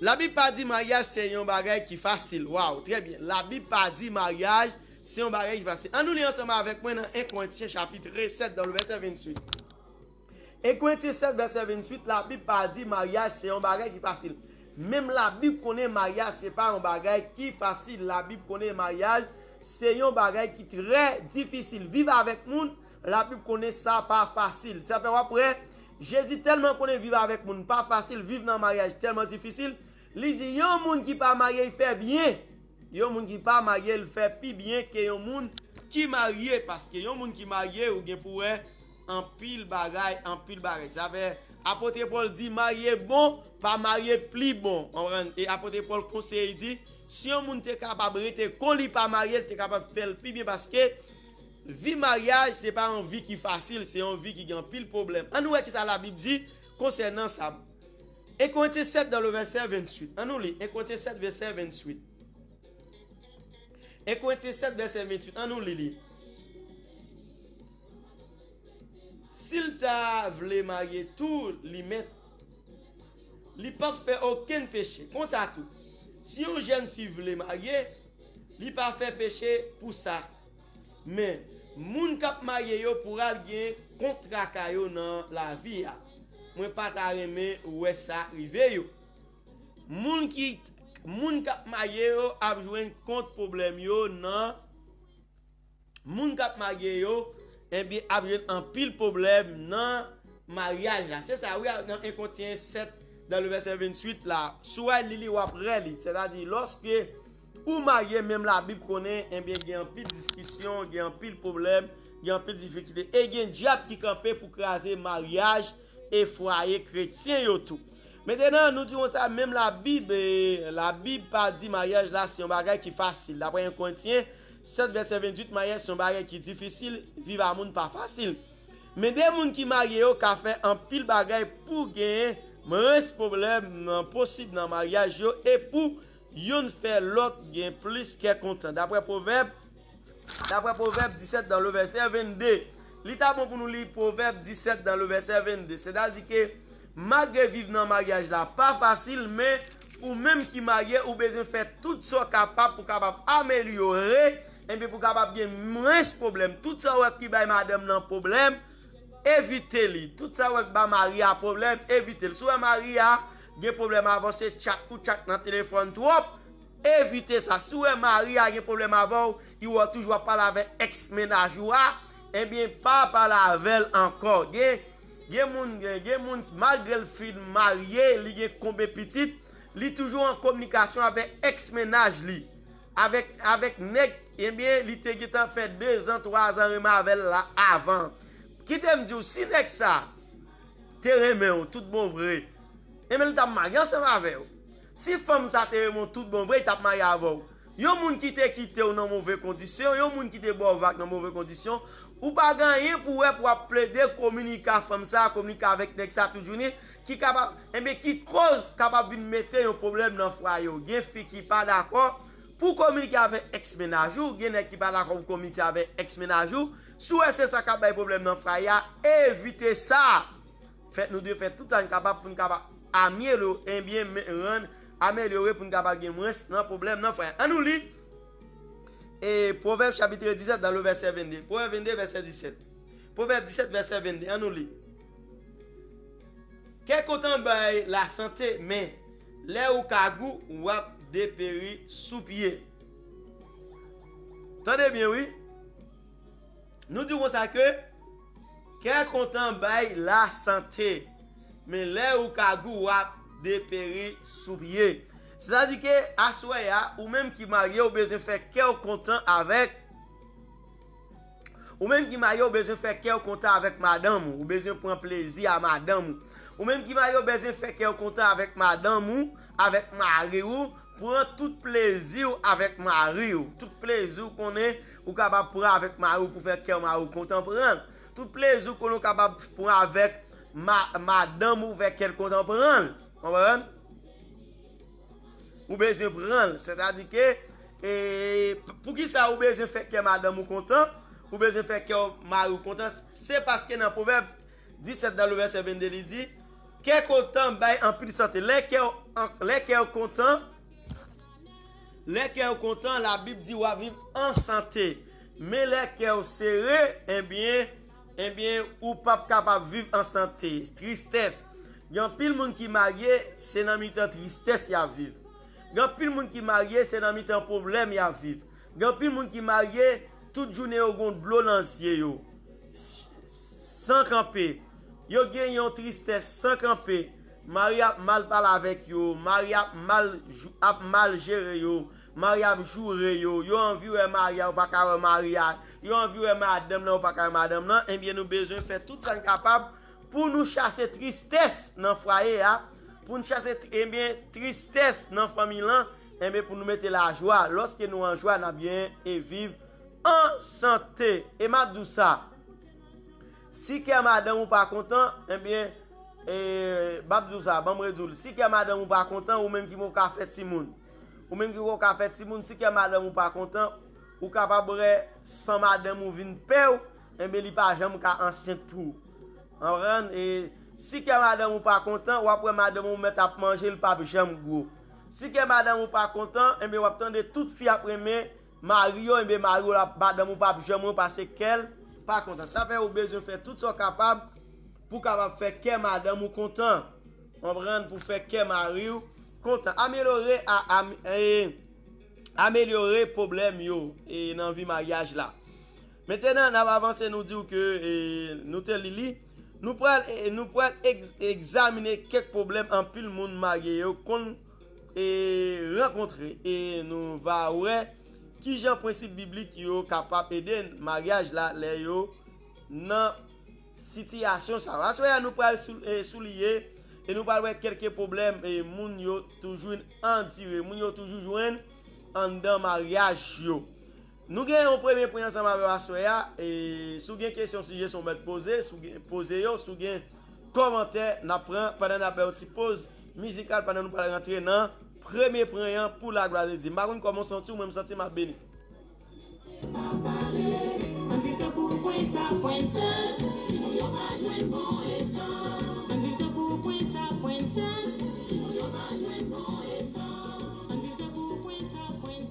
Labib pa di maryaj se yon bagay ki fasil. Waw, trè byen. Labib pa di maryaj se yon bagay ki fasil. Ann nou li ansanm avèk mwen nan en Korentyen chapit sèt, dans le verset vingt-huit. En Korentyen sèt, vèsè venntuit, Labib pa di maryaj se yon bagay ki fasil. Menm Labib konnen maryaj se pa yon bagay ki fasil. Labib konnen maryaj se yon bagay ki trè difisil. Viv avèk moun, Labib konnen sa pa fasil. Sa fè w ap wè, Jezi tèlman konnen viv avèk moun pa fasil, viv nan maryaj tèlman difisil, li di yon moun ki pa marye, l fè byen. Yon moun ki pa marye, l fè pi byen ke yon moun ki marye, paske yon moun ki marye, ou gen pou wè anpil bagay, anpil bagay. Sa fè, apot Pòl di, marye bon, pa marye pli bon. Konprann? E apot Pòl konseye, li di, si yon moun te kapab rete kon li pa marye, l te kapab fè l pi byen, paske vi maryaj, se pa yon vi ki fasil, se yon vi ki gen anpil pwoblèm. Ann nou wè kisa Labib di konsènan sa. En Korentyen sèt, dans le verset vingt-huit. Ann nou li, en Korentyen sèt, vèsè venntuit. En Korentyen sèt, vèsè venntuit. Ann nou li li. Si l ta vle marye tou, li mèt, li p ap fè okenn peche. Konsa tou, si yon jèn fi vle marye, li pa fè peche pou sa. Men, moun k ap marye yo pou al gen kont traka yo nan lavi a. Mwen pa ta renmen wè sa rive yo. Moun ki, moun k ap marye yo ap jwenn kont pwoblèm yo nan, moun k ap marye yo, ebyen, ap jwenn anpil pwoblèm nan maryaj la. Se sa, wi, nan en Korentyen sèt, dans le verset vingt-huit la. Si w al li li, w ap reli. Sètadi, lòske ou marye, menm Labib konnen, ebyen, gen anpil diskisyon, gen anpil pwoblèm, gen anpil difikilte. E gen dyab ki kanpe pou kraze maryaj e fwaye kretyen yo tou. Mentenan, nou di konsa, menm Labib, eh, Labib pa di maryaj la se yon bagay ki fasil. Daprè en Korentyen sèt, vèsè venntuit, maryaj se yon bagay ki difisil, viv a moun pa fasil. Men de moun ki marye yo ka fè anpil bagay pou genyen mwens pwoblèm nan posib nan maryaj yo e pou youn fè lòt gen plis kè kontan. Daprè Pwovèb, daprè Pwovèb disèt dans le verset vingt-deux, li ta bon pou nou li Pwovèb disèt dans le verset vingt-deux. Sètadi ke malgre viv nan maryaj la pa fasil, men ou menm ki marye, ou bezwen fè tout sa w kapab pou kapab amelyore, enben pou kapab gen mwens pwoblèm. Tout sa w wè ki bay madanm nan pwoblèm, evite li. Tout sa w wè k ba mari a pwoblèm, evite l. Si w wè mari a gen pwoblèm avè w, se tchat ou tchat nan telefòn twòp, Evite sa. Si w wè mari a gen pwoblèm avè w, li wè w toujou ap pale avèk èks mennaj ou a, ebyen, pa pale avè l ankò. Gen, gen moun, gen, gen moun, malgre l fin marye, li gen konbyen pitit, li toujou an kominikasyon avèk èks mennaj li. Avèk, avèk nèg, ebyen, li te gentan fè dezan, twazan renmen avè l la avan. Kite m di w, si nèg sa te renmen w tout bon vre, ebyen, li t ap marye ansanm avè w. Si fanm sa te renmen w tout bon vre, li t ap marye avè w. Yon moun ki te kite w nan move kondisyon, yon moun ki te ba w vag nan move kondisyon, ou pa gen anyen pou w wè pou w ap plede kominike ak fanm sa, kominike avèk nèg sa tout jounen, ki kapab, ebyen, ki koz kapab vin mete yon pwoblèm nan fwaye w. Gen fi ki pa dakò pou kominike avèk èks mennaj ou, gen nèg ki pa dakò pou kominike avèk èks mennaj ou. Si w wè se sa k ap bay pwoblèm nan fwaye a, evite sa. Fèt nou dwe fè tout sa n kapab pou n kapab amelyore, ebyen, men, rann, amelyore pou n kapab gen mwens nan pwoblèm nan fwaye. Ann nou li, e, Pwovèb chapit disèt, dans le verset vingt-deux. Pwovèb venndde, vèsè disèt. Pwovèb disèt, vèsè venndde. Ann nou li. Kè kontan bay lasante, men lè ou kagou, w ap deperi sou pye. Tande byen, wi. Nou di konsa ke kè kontan bay lasante, men lè ou kagou, w ap deperi sou pye. Sètadi ke aswè a, ou menm ki marye, ou bezwen fè kè w kontan avèk Ou menm ki marye, ou bezwen fè kè w kontan avèk madanm ou. Ou bezwen pran plezi a madanm ou. Ou menm ki marye, ou bezwen fè kè w kontan avèk madanm ou, avèk mari ou. Pran tout plezi w avèk mari w. Tout plezi w konnen ou kapab pran avèk mari w pou fè kè mari w kontan, pran l. Tout plezi w konnen ou kapab pran avèk ma-, madanm ou, fè kè l kontan, pran l. Konprann? Ou bezwen pran l. Sètadi ke, e, poukisa ou bezwen fè kè madanm ou kontan? Ou bezwen fè kè mari w kontan? Se paske nan Pwovèb disèt, dans le verset vingt-deux, li di, kè kontan bay anpil sante. Lè kè w an-, lè kè w kontan, lè kè w kontan, Labib di w ap viv an sante. Men lè kè w sere, ebyen, ebyen, ou p ap kapab viv an sante. Tristès. Gen anpil moun ki marye, se nan mitan tristès y ap viv. Gen anpil moun ki marye, se nan mitan pwoblèm y ap viv. Gen anpil moun ki marye, tout jounen yo gon dlo nan zye yo. San kanpe. Yo gen yon tristès san kanpe. Mari ap mal pale avèk yo, mari ap mal jou-, ap mal jere yo, mari ap joure yo, yo anvi wè mari a, yo pa ka wè mari a, yo anvi wè madanm nan, yo pa ka wè madanm nan, ebyen nou bezwen fè tout sa n kapab pou nou chase tristès nan fwaye a, pou n chase, ebyen, tristès nan fanmi lan, ebyen, pou nou mete lajwa. Lòske nou an jwa, n ap byen e viv an sante. E m ap di w sa, si kè madanm ou pa kontan, ebyen, e, m ap di w sa, ban m redi w l. Si kè madanm ou pa kontan, ou menm ki poko ka fè timoun, ou menm ki poko ka fè timoun, si kè madanm ou pa kontan, ou kapab wè san madanm ou vin pè w, enben, li pa janm ka ansent pou ou. Konprann? E si kè madanm ou pa kontan, w ap wè madanm ou mèt ap manje, li p ap janm gwo. Si kè madanm ou pa kontan, enben, w ap tande tout fi ap renmen mari yo, enben, mari w la, madanm ou p ap janm renmen paske kè l pa kontan. Sa fè ou bezwen fè tout sa w kapab pou w kapab fè kè madanm ou kontan. Konprann? Pou fè kè mari w kontan. Amelyore a, am-, e, amelyore pwoblèm yo, e, nan vi maryaj la. Mentenan, n ap avanse, nou di w ke, e, nou te li li. Nou pral, e, nou pral egz-, egzamine kèk pwoblèm anpil moun marye yo konn, e, rankontre. E nou va wè kijan prensip biblik yo kapab ede maryaj la lè yo nan sitiyasyon sa yo. Aswè a, nou pral sou-, e, souliye e nou pral wè kèlke pwoblèm, e, moun yo toujou andire, moun yo toujou jwenn anndan maryaj yo. Nou gen yon premye pwen ansanm avè w aswè a. E si w gen kesyon, sijesyon, w mèt poze, si w gen, poze yo, si w gen kòmantè, n ap pran pandan n ap bay yon ti poz mizikal, pandan nou pral rantre nan premye pwen an pou laglwa de Dye. M pa konn kòman w santi w, mwen m santi m ap beni. Ann viv tankou prens ak prensès, timoun yo ka jwenn bon egzanp. Ann viv tankou prens ak prensès, timoun yo ka jwenn bon egzanp. Ann viv tankou prens ak prensès.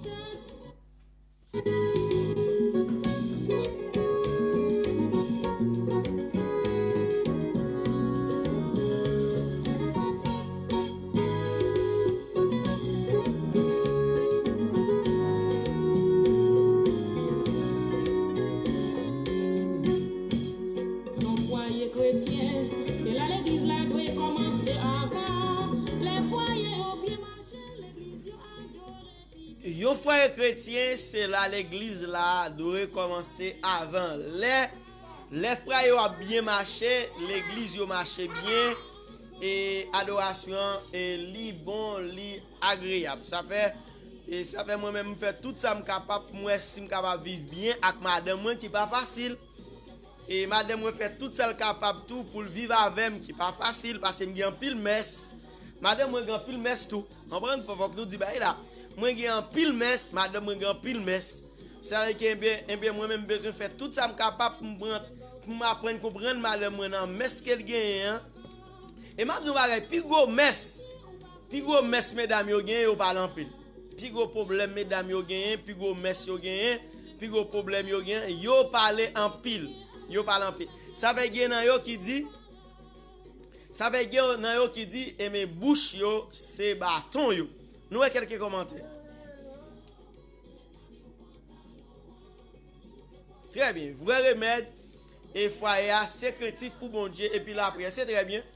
Yon fwaye kretyen, se la legliz la dwe kòmanse avan lè. Lè fwaye yo ap byen mache, legliz yo mache byen, e adorasyon an, e li bon, li agreyab. Sa fè, e sa fè mwen menm m fè tout sa m kapab pou m wè si m kapab viv byen ak madanm mwen ki pa fasil. E madanm mwen fè tout sa l kapab tou pou l viv avè m, ki pa fasil, paske m gen anpil mès. Madanm mwen gen anpil mès tou. Konprann? Fò, fòk nou di bagay la. Mwen gen anpil mès, madanm mwen gen anpil mès. Sa vle di ke, enben, enben, mwen menm m bezwen fè tout sa m kapab pou m pran, pou m aprann konprann madanm mwen nan mès ke l genyen an. E m ap di yon bagay, pi gwo mès, pi gwo mès medam yo genyen, yo pale anpil. Pi gwo pwoblèm medam yo genyen, pi gwo mès yo genyen, pi gwo pwoblèm yo genyen, yo pale anpil. Yo pale anpil. Sa fè gen nan yo ki di, sa fè gen nan yo ki di, enben bouch yo se baton yo. Nou wè kèlke kòmantè. Trè byen. Vrè remèd e fwaye a, se krentif pou Bondye epi lapriyè. Se trè byen.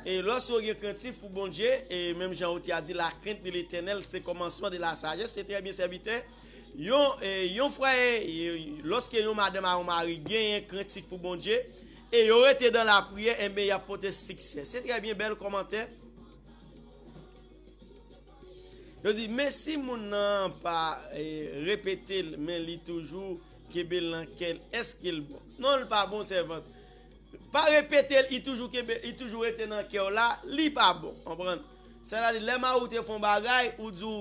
E lòske w gen krentif pou Bondye, e menm jan Otia di, la crainte de l'Éternel, se kòmansman de la sajès. Se trè byen, sèvitè. Yon, e, yon fwaye, e, lòske yon madanm a yon mari genyen krentif pou Bondye, e yo rete dan lapriyè, enben, y ap pote siksè. Se trè byen, bèl kòmantè. Yo di, men si moun nan pa, e, repete l, men li toujou kenbe l nan kè l, èske l bon? Non, l pa bon, sèvant. Pa repete l, li toujou kenbe, li toujou rete nan kè w la, li pa bon. Konprann? Sètadi, lè mari w te fè yon bagay, ou di w,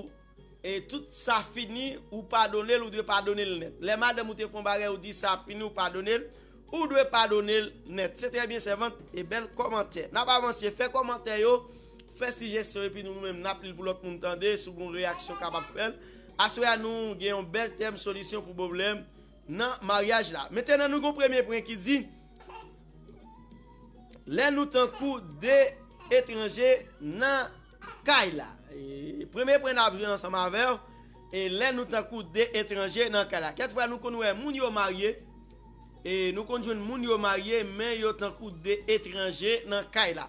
e tout sa fini, ou padone l, ou dwe padone l nèt. Lè madanm ou te fè yon bagay, ou di sa fini, ou padone l, ou dwe padone l nèt. Se trè byen, sèvant, e bèl kòmantè. N ap avanse, fè kòmantè yo, fè sijestyon, epi nou menm, n ap li l pou lòt moun tande, si w gen yon reyaksyon kapab fè l. Aswè a, nou gen yon bèl tèm, solisyon pou pwoblèm nan maryaj la. Mentenan, nou gen yon premye pwen ki di, lè nou tankou de etranje nan kay la. E, premye pwen n ap jwenn ansanm avè w, e lè nou tankou de etranje nan kay la. Kèk fwa nou konn wè moun yo marye, e nou konn jwenn moun yo marye, men yo tankou de etranje nan kay la.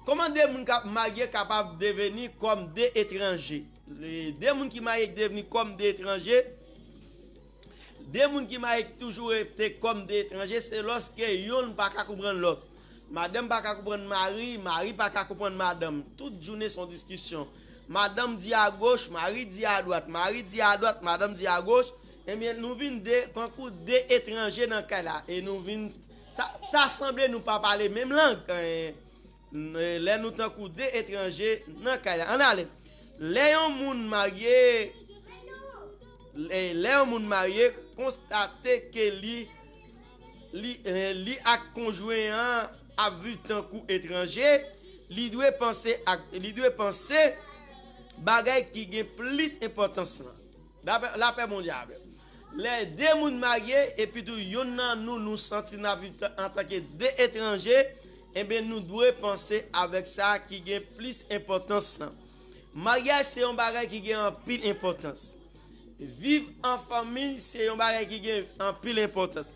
Kòman de moun k ap marye kapab deveni kòm de etranje? Le, de moun ki marye devni kòm de etranje, de moun ki marye ki toujou rete kòm de etranje, se lòske yonn pa ka konprann lòt. Madanm pa ka konprann mari, mari pa ka konprann madanm. Tout jounen se yon diskisyon. Madanm di agoch, mari di adwat, mari di adwat, madanm di agoch. Ebyen, nou vin de, tankou de etranje nan kay la. E nou vin, ta, ta sanble nou pa pale menm lang. Eh, N-, lè nou tankou de etranje nan kay la. Ann ale. Lè yon moun marye, lè, lè yon moun marye konstate ke li, li, eh, li ak konjwen an ap viv tankou etranje, li dwe panse ak, li dwe panse bagay ki gen plis enpòtans lan. Lapè, lapè Bondye avè w. Lè de moun marye, epi tou yonn nan nou, nou santi n ap viv ta-, antanke de etranje, enben, nou dwe panse avèk sa ki gen plis enpòtans lan. Maryaj se yon bagay ki gen anpil enpòtans. Viv an fanmi se yon bagay ki gen anpil enpòtans.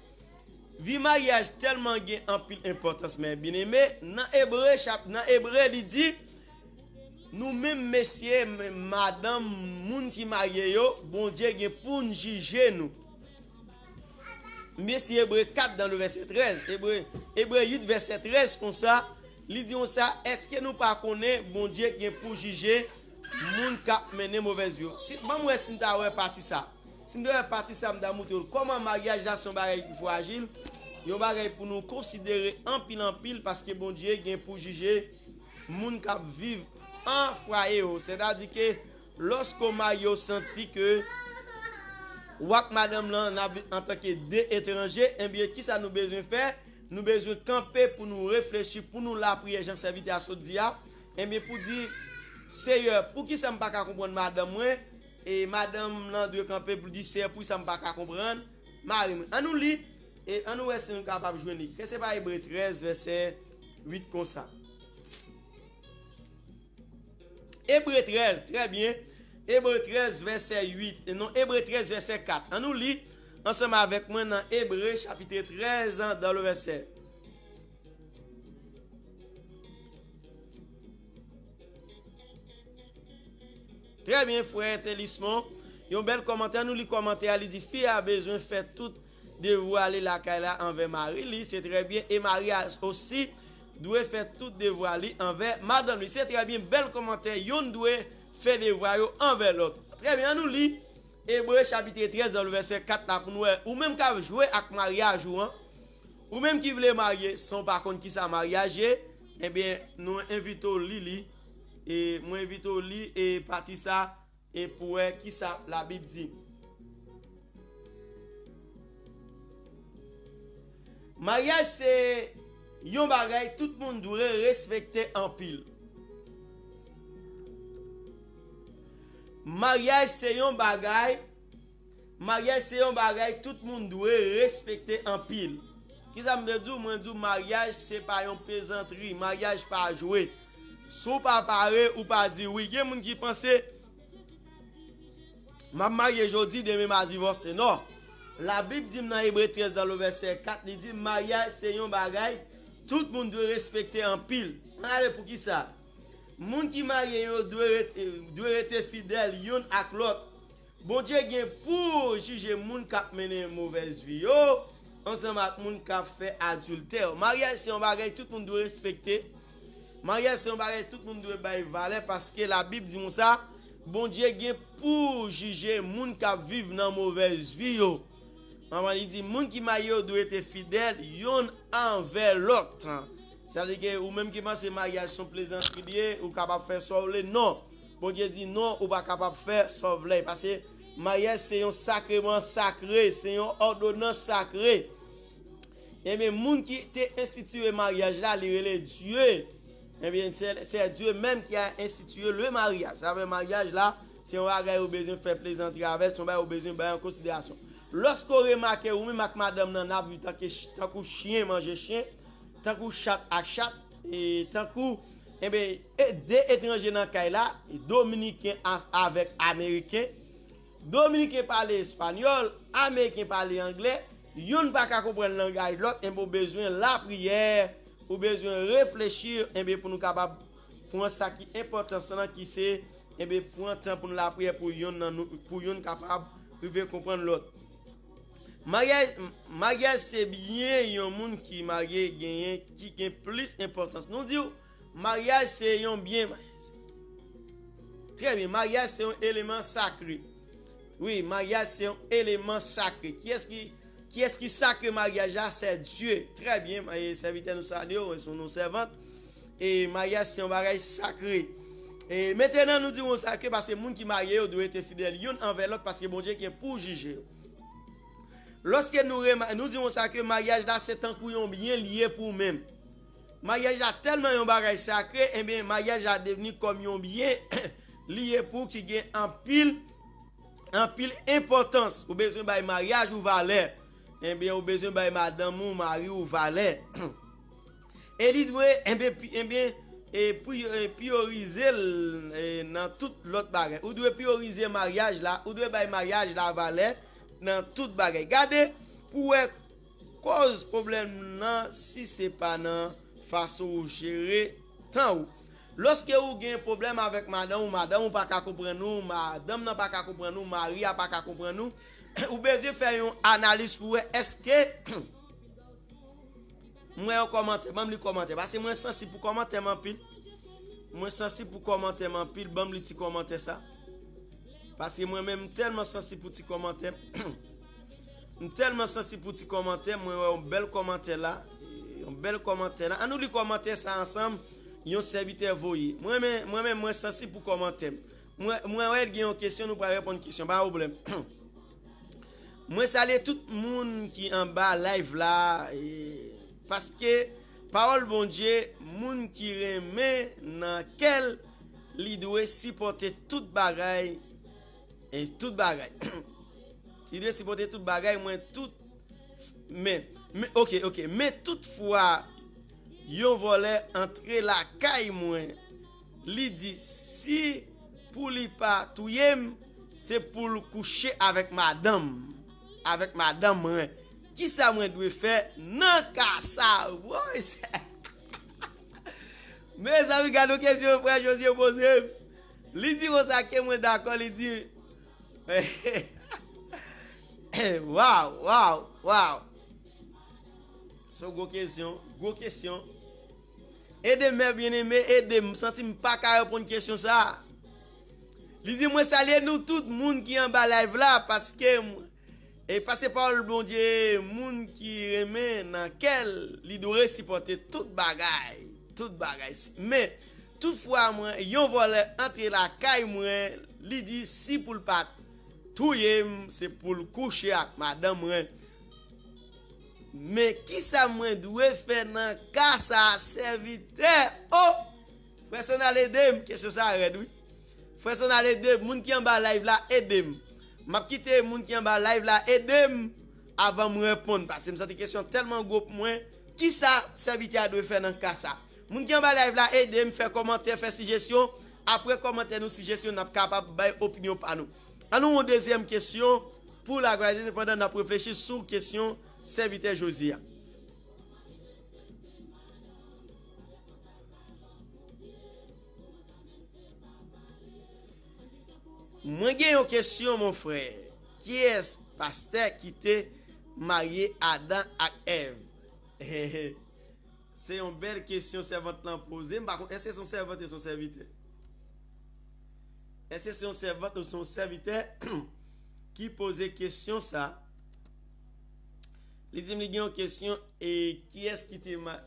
Vi maryaj tèlman gen anpil enpòtans, men byeneme, nan Ebre, chap-, nan Ebre, li di, nou menm mesye, men madanm, moun ki marye yo, Bondye gen pou n jije nou. M byen si Ebre kat dan le vèsè trèz, Ebre, Ebre uit vèsè trèz konsa, li di konsa, èske nou pa konnen Bondye gen pou jije moun k ap mennen movèz vi yo? Si, ban m wè si m ta wè pati sa. Si m te wè pati sa, m ta montre w kòman maryaj la se yon bagay ki frajil, yon bagay pou nou konsidere anpil, anpil, paske Bondye gen pou jije moun k ap viv an fwaye yo. Sètadi ke lòske w marye, w santi ke w ak madanm lan n ap viv antanke de etranje, ebyen, kisa nou bezwen fè? Nou bezwen kanpe pou nou reflechi, pou nou lapriyè, jan sèvitè a sot di a. Ebyen, pou di, Seyè, poukisa m pa ka konprann madanm mwen? E madanm lan dwe kanpe pou l di, Seyè, poukisa m pa ka konprann mari mwen? Ann nou li, e ann nou wè si nou kapab jwenn li. Kè se pa Ebre trèz, vèsè uit konsa. Ebre trèz, trè byen. Ebre trèz, vèsè uit. Non, Ebre trèz, vèsè kat. Ann nou li ansanm avèk mwen nan Ebre, chapit trèz, dans le verset. Trè byen, frè Telismon. Yon bèl kòmantè, nou li kòmantè a, li di, fi a bezwen fè tout devwa li lakay la anvè mari li, se trè byen, e mari a osi dwe fè tout devwa li anvè madanm li. Se trè byen, bèl kòmantè, yonn dwe fè devwa yo anvè lòt. Trè byen, ann nou li Ebre chapit trèz nan vèsè kat la pou nou wè, ou menm k ap jwe ak maryaj ou an, ou menm ki vle marye san w pa konn kisa maryaj ye, ebyen, nou envite w li li, e mwen envite w li e pati sa, e pou wè kisa Labib di. Maryaj se yon bagay tout moun dwe respekte anpil. Maryaj se yon bagay, maryaj se yon bagay tout moun dwe respekte anpil. Kisa m vle di w? Mwen di w maryaj se pa yon plezantri, maryaj pa jwe. Si w pa pare, ou pa di wi. Gen moun ki panse, m ap marye jodi, demen m a divòse. Non. Labib di m nan Ebre trèz nan vèsè kat, li di maryaj se yon bagay tout moun dwe respekte anpil. Ann ale pou kisa. Moun ki marye yo dwe rete, dwe rete fidèl youn ak lòt. Bondye gen pou jije moun k ap mennen movèz vi yo ansanm ak moun k ap fè adiltè. Maryaj se yon bagay tout moun dwe respekte. Maryaj se yon bagay tout moun dwe bay valè paske Labib di konsa, Bondye gen pou jije moun k ap viv nan movèz vi yo. Manman li di, moun ki marye yo dwe rete fidèl youn anvè lòt. Sètadi ke ou menm ki panse maryaj se yon plezantri li ye, ou kapab fè sa w vle. Non. Bondye di non, ou pa kapab fè sa w vle. Paske maryaj se yon sakreman sakre, se yon òdonans sakre. Ebyen, moun ki te enstitiye maryaj la, li rele Dye. Ebyen, se, se Dye menm ki a enstitiye le maryaj. Sa vle maryaj la, se yon bagay ou bezwen fè plezantri avè l, se yon bagay ou bezwen bay an konsiderasyon. Lòske w remake ou menm ak madanm nan, n ap viv tanke ch-, tankou chyen manje chyen, tankou chat ak chat, e tankou, ebyen, e de etranje nan kay la, Dominiken a-, avèk Ameriken. Dominiken pale espanyòl, Ameriken pale anglè, youn pa ka konprann langaj lòt, enben w bezwen lapriyè, ou bezwen reflechi, enben pou nou kapab pran sa ki enpòtans lan ki se, enben pran tan pou nou lapriyè pou youn nan nou, pou youn kapab rive konprann lòt. Maryaj, maryaj se byen yon moun ki marye genyen ki gen plis enpòtans. Nou di w, maryaj se yon byen. Trè byen, maryaj se yon eleman sakre. Wi, maryaj se yon eleman sakre. Kiyès ki, kiyès ki sakre maryaj la? Se Dye. Trè byen, e sèvitè nou salye w, se yon sèvant. E maryaj se yon bagay sakre. E mentenan, nou di konsa ke paske moun ki marye yo dwe rete fidèl youn anvè lòt paske Bondye gen pou jije yo. Lòske nou rema-, nou di konsa ke maryaj la se tankou yon byen li ye pou ou menm. Maryaj la tèlman yon bagay sakre, ebyen, maryaj la devni kòm yon byen li ye pou ou ki gen anpil, anpil enpòtans. Ou bezwen bay maryaj ou valè. Ebyen, ou bezwen bay madanm ou, mari ou valè. E li dwe, enben, pi-, enben, e, pri-, e, priyorize l, e, nan tout lòt bagay. Ou dwe priyorize maryaj la, ou dwe bay maryaj la valè nan tout bagay. Gade pou wè kòz pwoblèm nan si se pa nan fason ou jere tan ou. Lòske ou gen pwoblèm avèk madanm ou, madanm ou pa ka konprann ou, madanm nan pa ka konprann ou, mari a pa ka konprann ou, ou bezwen fè yon analiz pou wè èske mwen yon kòmantè, ban m li kòmantè. Paske mwen sansib pou kòmantè m anpil. Mwen sansib pou kòmantè m anpil, ban m li ti kòmantè sa. Paske mwen menm m tèlman sansib pou ti kòmantè. M tèlman sansib pou ti kòmantè, mwen wè yon bèl kòmantè la. Yon bèl kòmantè la. An nou li kòmantè sa ansanm, yon sèvitè voye. Mwen menm, mwen menm mwen sansib pou kòmantè m. Mwen, mwen wè gen yon kesyon, nou pral reponn kesyon, pa pwoblèm. Mwen salye tout moun ki anba live la, e, paske pawòl Bondye, moun ki renmen nan kè l, li dwe sipòte tout bagay, e tout bagay. Li dwe sipòte tout bagay, mwen tout, men, men, oke, oke, men toutfwa, yon vòlè antre lakay mwen, li di si pou li pa touye m, se pou l kouche avèk madanm, avèk madanm mwen. Kisa mwen dwe fè nan ka sa? Woy, sè. Mezanmi, gade yon kesyon frè Jozye poze m. Li di konsa ke mwen dakò, li di, Waw, waw, waw. Se yon gwo kesyon, gwo kesyon. Ede m, mè byeneme, ede m. M santi m pa ka reponn kesyon sa a. Li di, mwen salye nou tout moun ki anba live la, paske m, e pase pawòl Bondye, moun ki renmen nan kè l, li dwe sipòte tout bagay, tout bagay. Men, toutfwa mwen, yon vòlè antre lakay mwen, li di si pou l pa touye m, se pou l kouche ak madanm mwen. Men kisa mwen dwe fè nan ka sa a, sèvitè? O! Frè Sonal, ede m. Kesyon sa a rèd, wi. Frè Sonal, ede m. Moun ki anba live la, ede m. M ap kite moun ki anba live la ede m avan m reponn, paske m santi kesyon tèlman gwo pou mwen. Kisa sèvitè a dwe fè nan ka sa? Moun ki anba live la, ede m, fè kòmantè, fè sijesyon. Apre kòmantè nou, sijesyon, n ap kapab bay opinyon pa nou. Ann nou yon dezyèm kesyon pou laglwa de Dye pandan n ap reflechi sou kesyon sèvitè Jozye a. Mwen gen yon kesyon, mon frè. Kiyès pastè ki te marye Adan ak Èv? Se yon bèl kesyon sèvant lan poze. M pa konn, èske se yon sèvant e se yon sèvitè? Èske se yon sèvant ou se yon sèvitè ki poze kesyon sa? Li di m li gen yon kesyon, e kiyès ki te ma-,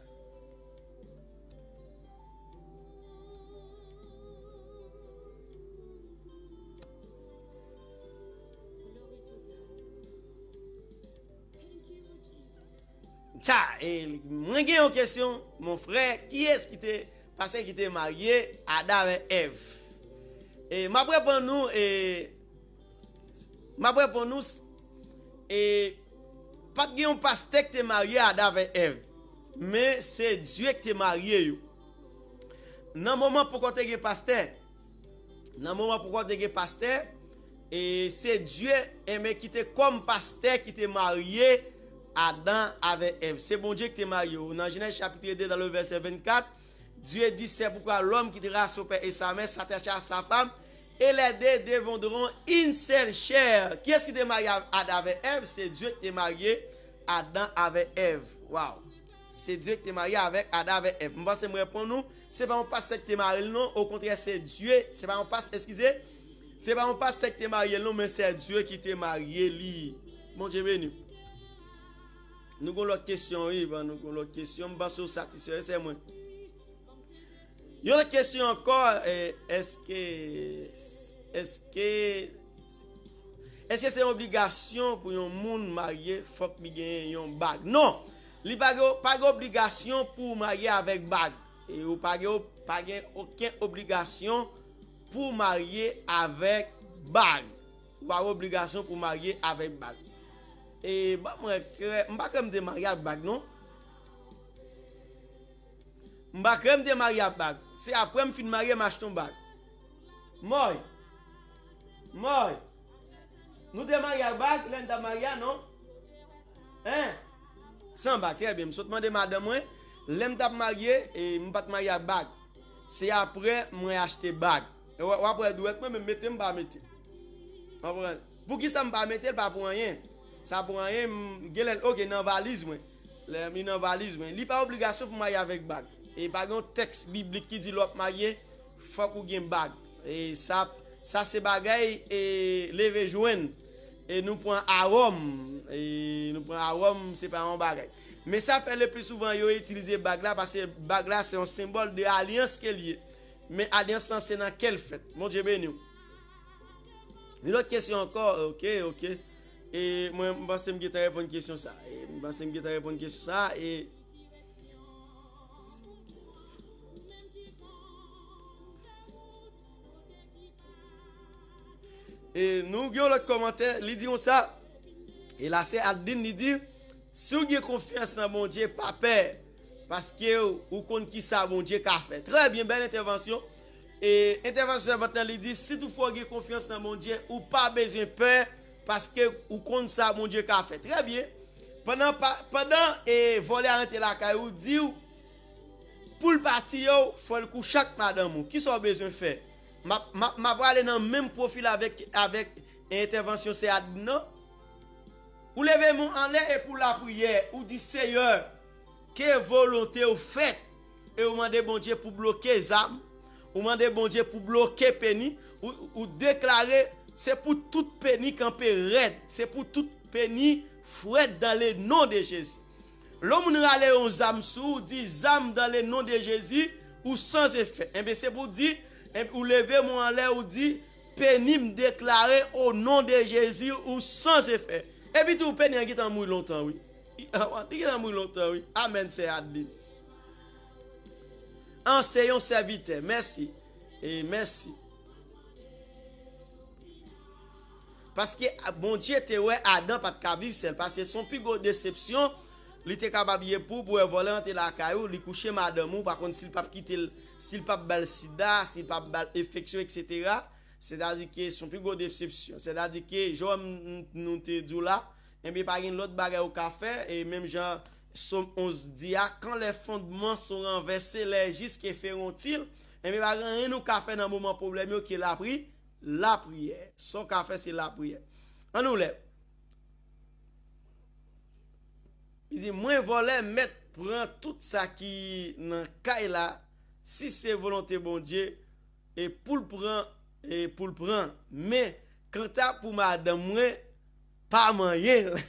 Tcha, e, mwen gen yon kesyon, mon frè, kiyès ki te, pastè ki te marye Adan avè Èv? E, m ap reponn nou, e, m ap reponn nou, s-, e, pa t gen yon pastè ki te marye Adan avè Èv, men se Dye ki te marye yo. Nan moman poko te gen pastè, nan moman poko te gen pastè, e se Dye, enben, ki te kòm pastè ki te marye Adan avè Èv. Se Bondye ki te marye yo. Nan Jenèz chapit de, dan le vèsè vennkat, Dieu dit, c'est pourquoi l'homme quittera son père et sa mère, s'attachera à sa femme, et les deux deviendront une seule chair. Kiyès ki te marye Adan avè Èv? Se Dye ki te marye Adan avè Èv. Waw. Se Dye ki te marye avèk Adan avèk Èv. M panse m reponn ou. Se pa yon pastè ki te marye l non. Okontrè, se Dye. Se pa yon pastè, eskize. Se pa yon pastè ki te marye l non, men se Dye ki te marye li. Bondye beni w. Nou gon lòt kesyon, wi. Ban nou gon lòt kesyon. M panse w satisfè, sè mwen. Yon lòt kesyon ankò, e, èske, èske, èske se yon obligasyon pou yon moun marye, fòk li genyen yon bag? Non, li pa gen, pa gen obligasyon pou w marye avèk bag. E ou pa gen, pa gen okenn obligasyon pou w marye avèk bag. Ou pa gen obligasyon pou w marye avèk bag. E ban mwen kwè, m pa kwè m te marye ak bag, non. M pa kwè m te marye ak bag. Se apre m fin marye, m achte yon bag. Mòy. Mòy. Nou te marye ak bag, lè n t ap marye a, non? Hein? San bag, trè byen. M sot mande madanm mwen, lè m t ap marye, e m pa t marye ak bag. Se apre mwen achte bag. E w, w ap wè dwèt mwen, men mete m pa mete. Konprann? Poukisa m pa mete l? Pa pou anyen. Sa pou anyen, m, genlè, ok, nan valiz mwen. Lè m li nan valiz mwen. Li pa obligasyon pou marye avèk bag. E pa gen yon tèks biblik ki di lè w ap marye, fòk ou gen bag. E sa, sa se bagay, e, leve jwenn. E nou pran aròm. E nou pran aròm, se pa yon bagay. Men sa fè le pli souvan yo itilize bag la, paske bag la se yon senbòl de alyans ke l ye. Men alyans lan se nan kè l fèt. Bondye beni w. Yon lòt kesyon ankò, ok, ok. E mwen, m panse m gentan reponn kesyon sa. E m panse m gentan reponn kesyon sa. E, e nou gen yon lòt kòmantè, li di konsa. E la sè Aldine, li di, si w gen konfyans nan Bondye, pa pè, paske ou konn ki sa Bondye ka fè. Trè byen, bèl entèvansyon. E entèvansyon sèvant lan, li di, si toutfwa w gen konfyans nan Bondye, ou pa bezwen pè, paske ou konn sa Bondye ka fè. Trè byen. Pandan, pa, pandan, e, vòlè a rantre lakay ou, di w, pou l pa tiye w, fò l kouche ak madanm ou. Kisa w bezwen fè? M ap, m ap, m ap prale nan menm pwofil avèk, avèk entèvansyon sè Adlin nan. Ou leve men w anlè epi w lapriyè, ou di, Seyè, ke volonte w fèt. E ou mande Bondye pou bloke zam, ou mande Bondye pou bloke peni, ou, ou deklare se pou tout peni kanpe rèd, se pou tout peni frèt dans le nom de Jésus. Lè yon moun rale yon zam sou ou, di, zam dans le nom de Jésus, ou san efè. Enben, se pou di, enben, ou leve men w anlè, ou di, peni m deklare o non de Jezi, ou san efè. Epi tou, peni an gentan mouri lontan, wi. Li gentan mouri lontan, wi. Amèn, sè Adlin. An, se yon sèvitè. Mèsi. E mèsi. Paske Bondye te wè Adan pa t ka viv sèl. Paske se yon pi gwo desepsyon. Li te kapab ye pou, pou wè vòlè antre lakay ou, li kouche madanm ou, pa konn si l p ap kite l, si l p ap ba l sida, si l p ap ba l enfeksyon, etsetera. Sètadi ke se yon pi gwo desepsyon. Sètadi ke, jan m, m, nou te di w la, enben, pa gen lòt bagay ou ka fè, e menm jan Sòm onz di a, quand les fondements sont renversés, les justes que feront-ils? Enben, pa gen anyen nou ka fè nan moman pwoblèm yo ke lapri, lapriyè. Sa w ka fè, se lapriyè. Ann ouvè. Li di, mwen vòlè mèt pran tout sa ki nan kay la, si se volonte Bondye, e pou l pran, e pou l pran. Men, kanta pou madanm mwen, pa manyen l.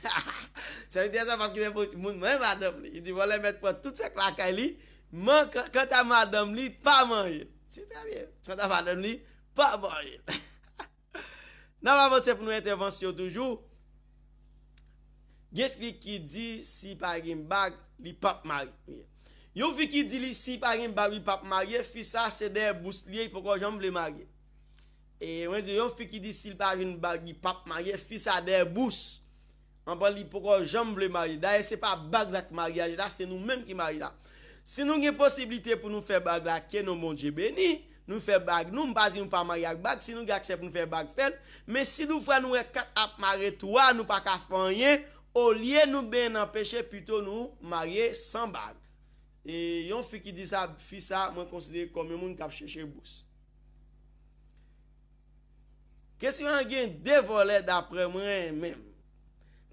Sèvitè sa p ap kite moun manyen madanm li. Li di, vòlè mèt pran tout sa k lakay li, men, kan-, kanta madanm li, pa manyen l. Se trè byen. Kanta madanm li, pa manyen l. N ap avanse pou nou entèvansyon toujou. Gen fi ki di si pa gen bag, li p ap marye. Yon fi ki di li si pa gen bag, li p ap marye, fi sa se dèyè bous li ye, li poko janm vle marye. E mwen di, yon fi ki di si l pa gen bag, li p ap marye, fi sa dèyè bous. Anpan li poko janm vle marye. Dayè, se pa bag la k maryaj la, se nou menm ki maryaj la. Si nou gen posiblite pou nou fè bag la, ke non Bondye beni, nou fè bag nou, m pa di nou pa marye ak bag, si nou gen aksè pou nou fè bag, fè l. Men si toutfwa nou wè kat ap mare twa, nou pa ka fè anyen, olye nou benyen nan peche, pito nou marye san bag. E yon fi ki di sa, fi sa, mwen konsidere kòm yon moun k ap chèche bous. Kesyon an gen de vòlè daprè mwen menm.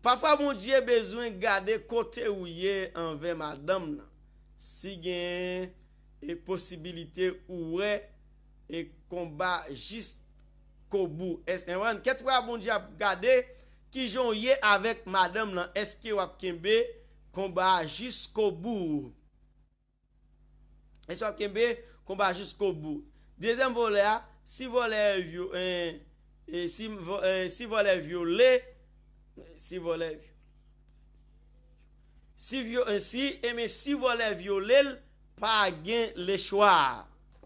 Pafwa Bondye bezwen gade kote ou ye anvè madanm nan. Si gen e posibilite ou wè e konba jiskobou. Èske, kèk fwa Bondye ap gade kijan w ye avèk madanm nan. Èske w ap kenbe konba a jiskobou? Èske w ap kenbe konba jiskobou? Dezyèm vòlè a, si vòlè vyo-, en, e si vò-, e si vòlè vyole, si vòlè vyo-, si vyo-, e si, enben, si vòlè vyole l, pa gen lechwa.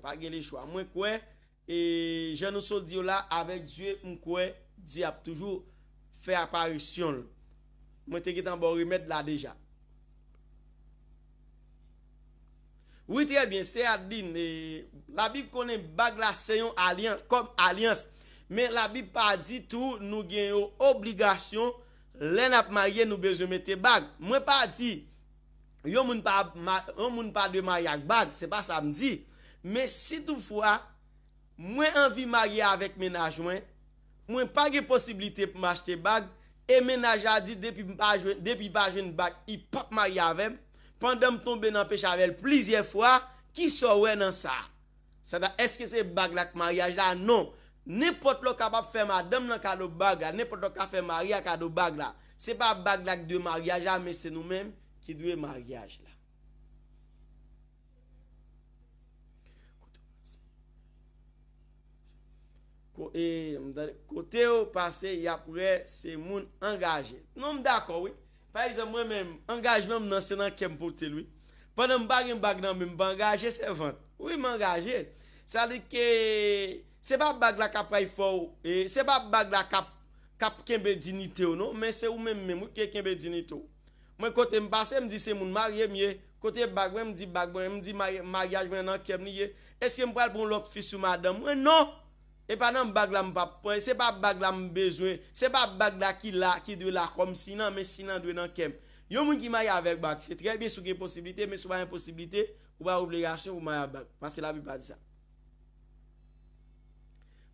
Pa gen lechwa. Mwen kwè e jan nou sot di yo la, avèk Dye, m kwè Dye ap toujou fè aparisyon l. Mwen te gentan ba w remèd la deja. Wi, trè byen, sè Adlin, e, Labib konnen bag la se yon alyans, kòm alyans. Men Labib pa di tou nou gen yon obligasyon, lè n ap marye, nou bezwen mete bag. Mwen pa di yon moun pa ma-, yon moun pa dwe marye ak bag, se pa sa m di. Men si toutfwa, mwen anvi marye avèk mennaj mwen, mwen pa gen posiblite pou m achte bag, e mennaj la di depi m pa jwenn, depi l pa jwenn bag, li p ap marye avè m, pandan m tonbe nan peche avè l plizyè fwa, kisa w wè nan sa? Sètadi, èske se bag la k maryaj la? Non. Nenpòt lè w kapab fè madanm nan kado bag la, nenpòt lè w ka fè mari a kado bag la. Se pa bag la k dwe maryaj la, men se nou menm ki dwe maryaj la. Ko-, e, m tande, kote yo pase, y ap wè se moun angaje. Non, m dakò, wi. Pa egzanp, mwen menm, angajman m nan, se nan kè m pote l, wi. Pandan m pa gen bag nan men m, m pa angaje, sèvant. Wi, m angaje. Sa di ke se pa bag la k ap pral fè w, e, se pa bag la k ap, k ap kenbe diyite w, non, men se ou menm menm, wi, ki kenbe diyite w. Mwen, kote m pase, m di se moun marye m ye. Kote bag mwen, m di bag mwen, m di mari-, maryaj mwen nan kè m li ye. Èske m pral pran yon lòt fi sou madanm mwen? Non! E pa nan bag la m p ap pran, se pa bag la m bezwen, se pa bag la ki la, ki dwe la kòm siy nan, men siy nan dwe nan kè m. Yon moun ki marye avèk bag, se trè byen si w gen posiblite, men si w pa gen posiblite, ou pa obligasyon pou marye ak bag, paske Labib pa di sa.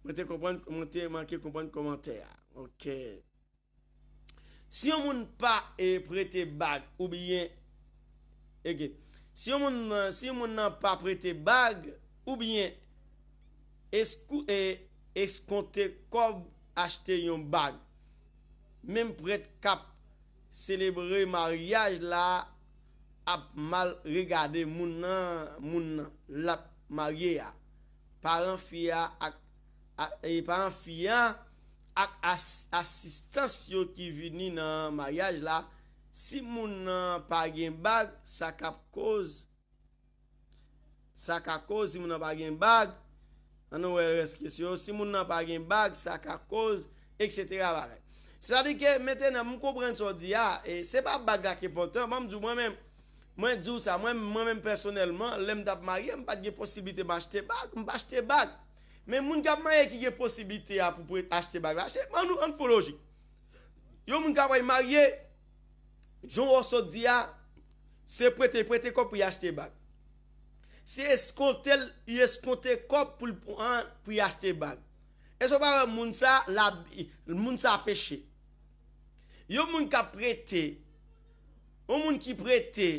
Mwen te konprann, mwen te manke konprann kòmantè a. Ok. Si yon moun pa e prete bag oubyen, ok. Si yon moun nan, si yon moun nan pa prete bag oubyen eskou, e, eskonte kòb achte yon bag, menm prèt k ap selebre maryaj la ap mal regade moun nan, moun nan l ap marye a. Paran fi a ak, a, e, paran fi a ak as, asistans yo ki vini nan maryaj la, si moun nan pa gen bag, sa k ap koz, sa ka koz, si moun nan pa gen bag, ann nou wè rès kesyon yo, si moun nan pa gen bag, sa ka koz, etsetera bagay. Sètadi ke, mentenan, m konprann sa w di a, e se pa bag la ki enpòtan, ban m di w mwen menm, mwen di w sa, mwen, mwen menm pèsonèlman, lè m t ap marye, m pa t gen posiblite m achte bag, m pa achte bag. Men moun k ap marye ki gen posiblite a pou, pou achte bag la, achte, ann nou, ann fò lojik. Yon moun k ap marye, jan w sot di a, se prete, prete kòb pou y achte bag. Se eskonte l, y eskonte kòb pou l pran, pou y achte bag. Èske w pa wè moun sa, la, moun sa peche? Yon moun k ap prete, yon moun ki prete,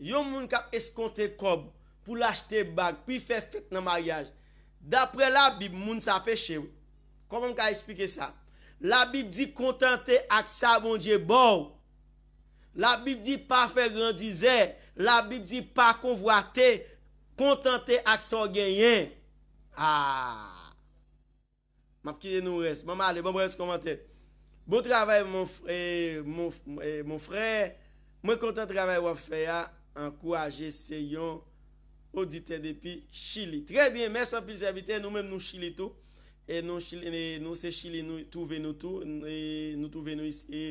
yon moun k ap eskonte kòb pou l achte bag, pou y fè fèt nan maryaj. Daprè Labib, moun sa peche, wi. Kòman m ka esplike sa? Labib di, kontante ak sa Bondye ba w. Labib di, pa fè grandizè. Labib di, pa konvwate. Kontante ak sa w genyen. Ah! M ap kite nou rès. Ban m ale, ban m rès kòmantè. Bon travay, mon frè, mon, eh, mon frè. Mwen kontan travay w ap fè a. Ankouraje, se yon oditè depi Chili. Trè byen, mèsi anpil, sèvitè. Nou menm, nou Chili tou. E nou, Chili, e nou se Chili, nou twouve nou tou. E nou twouve nou isi, e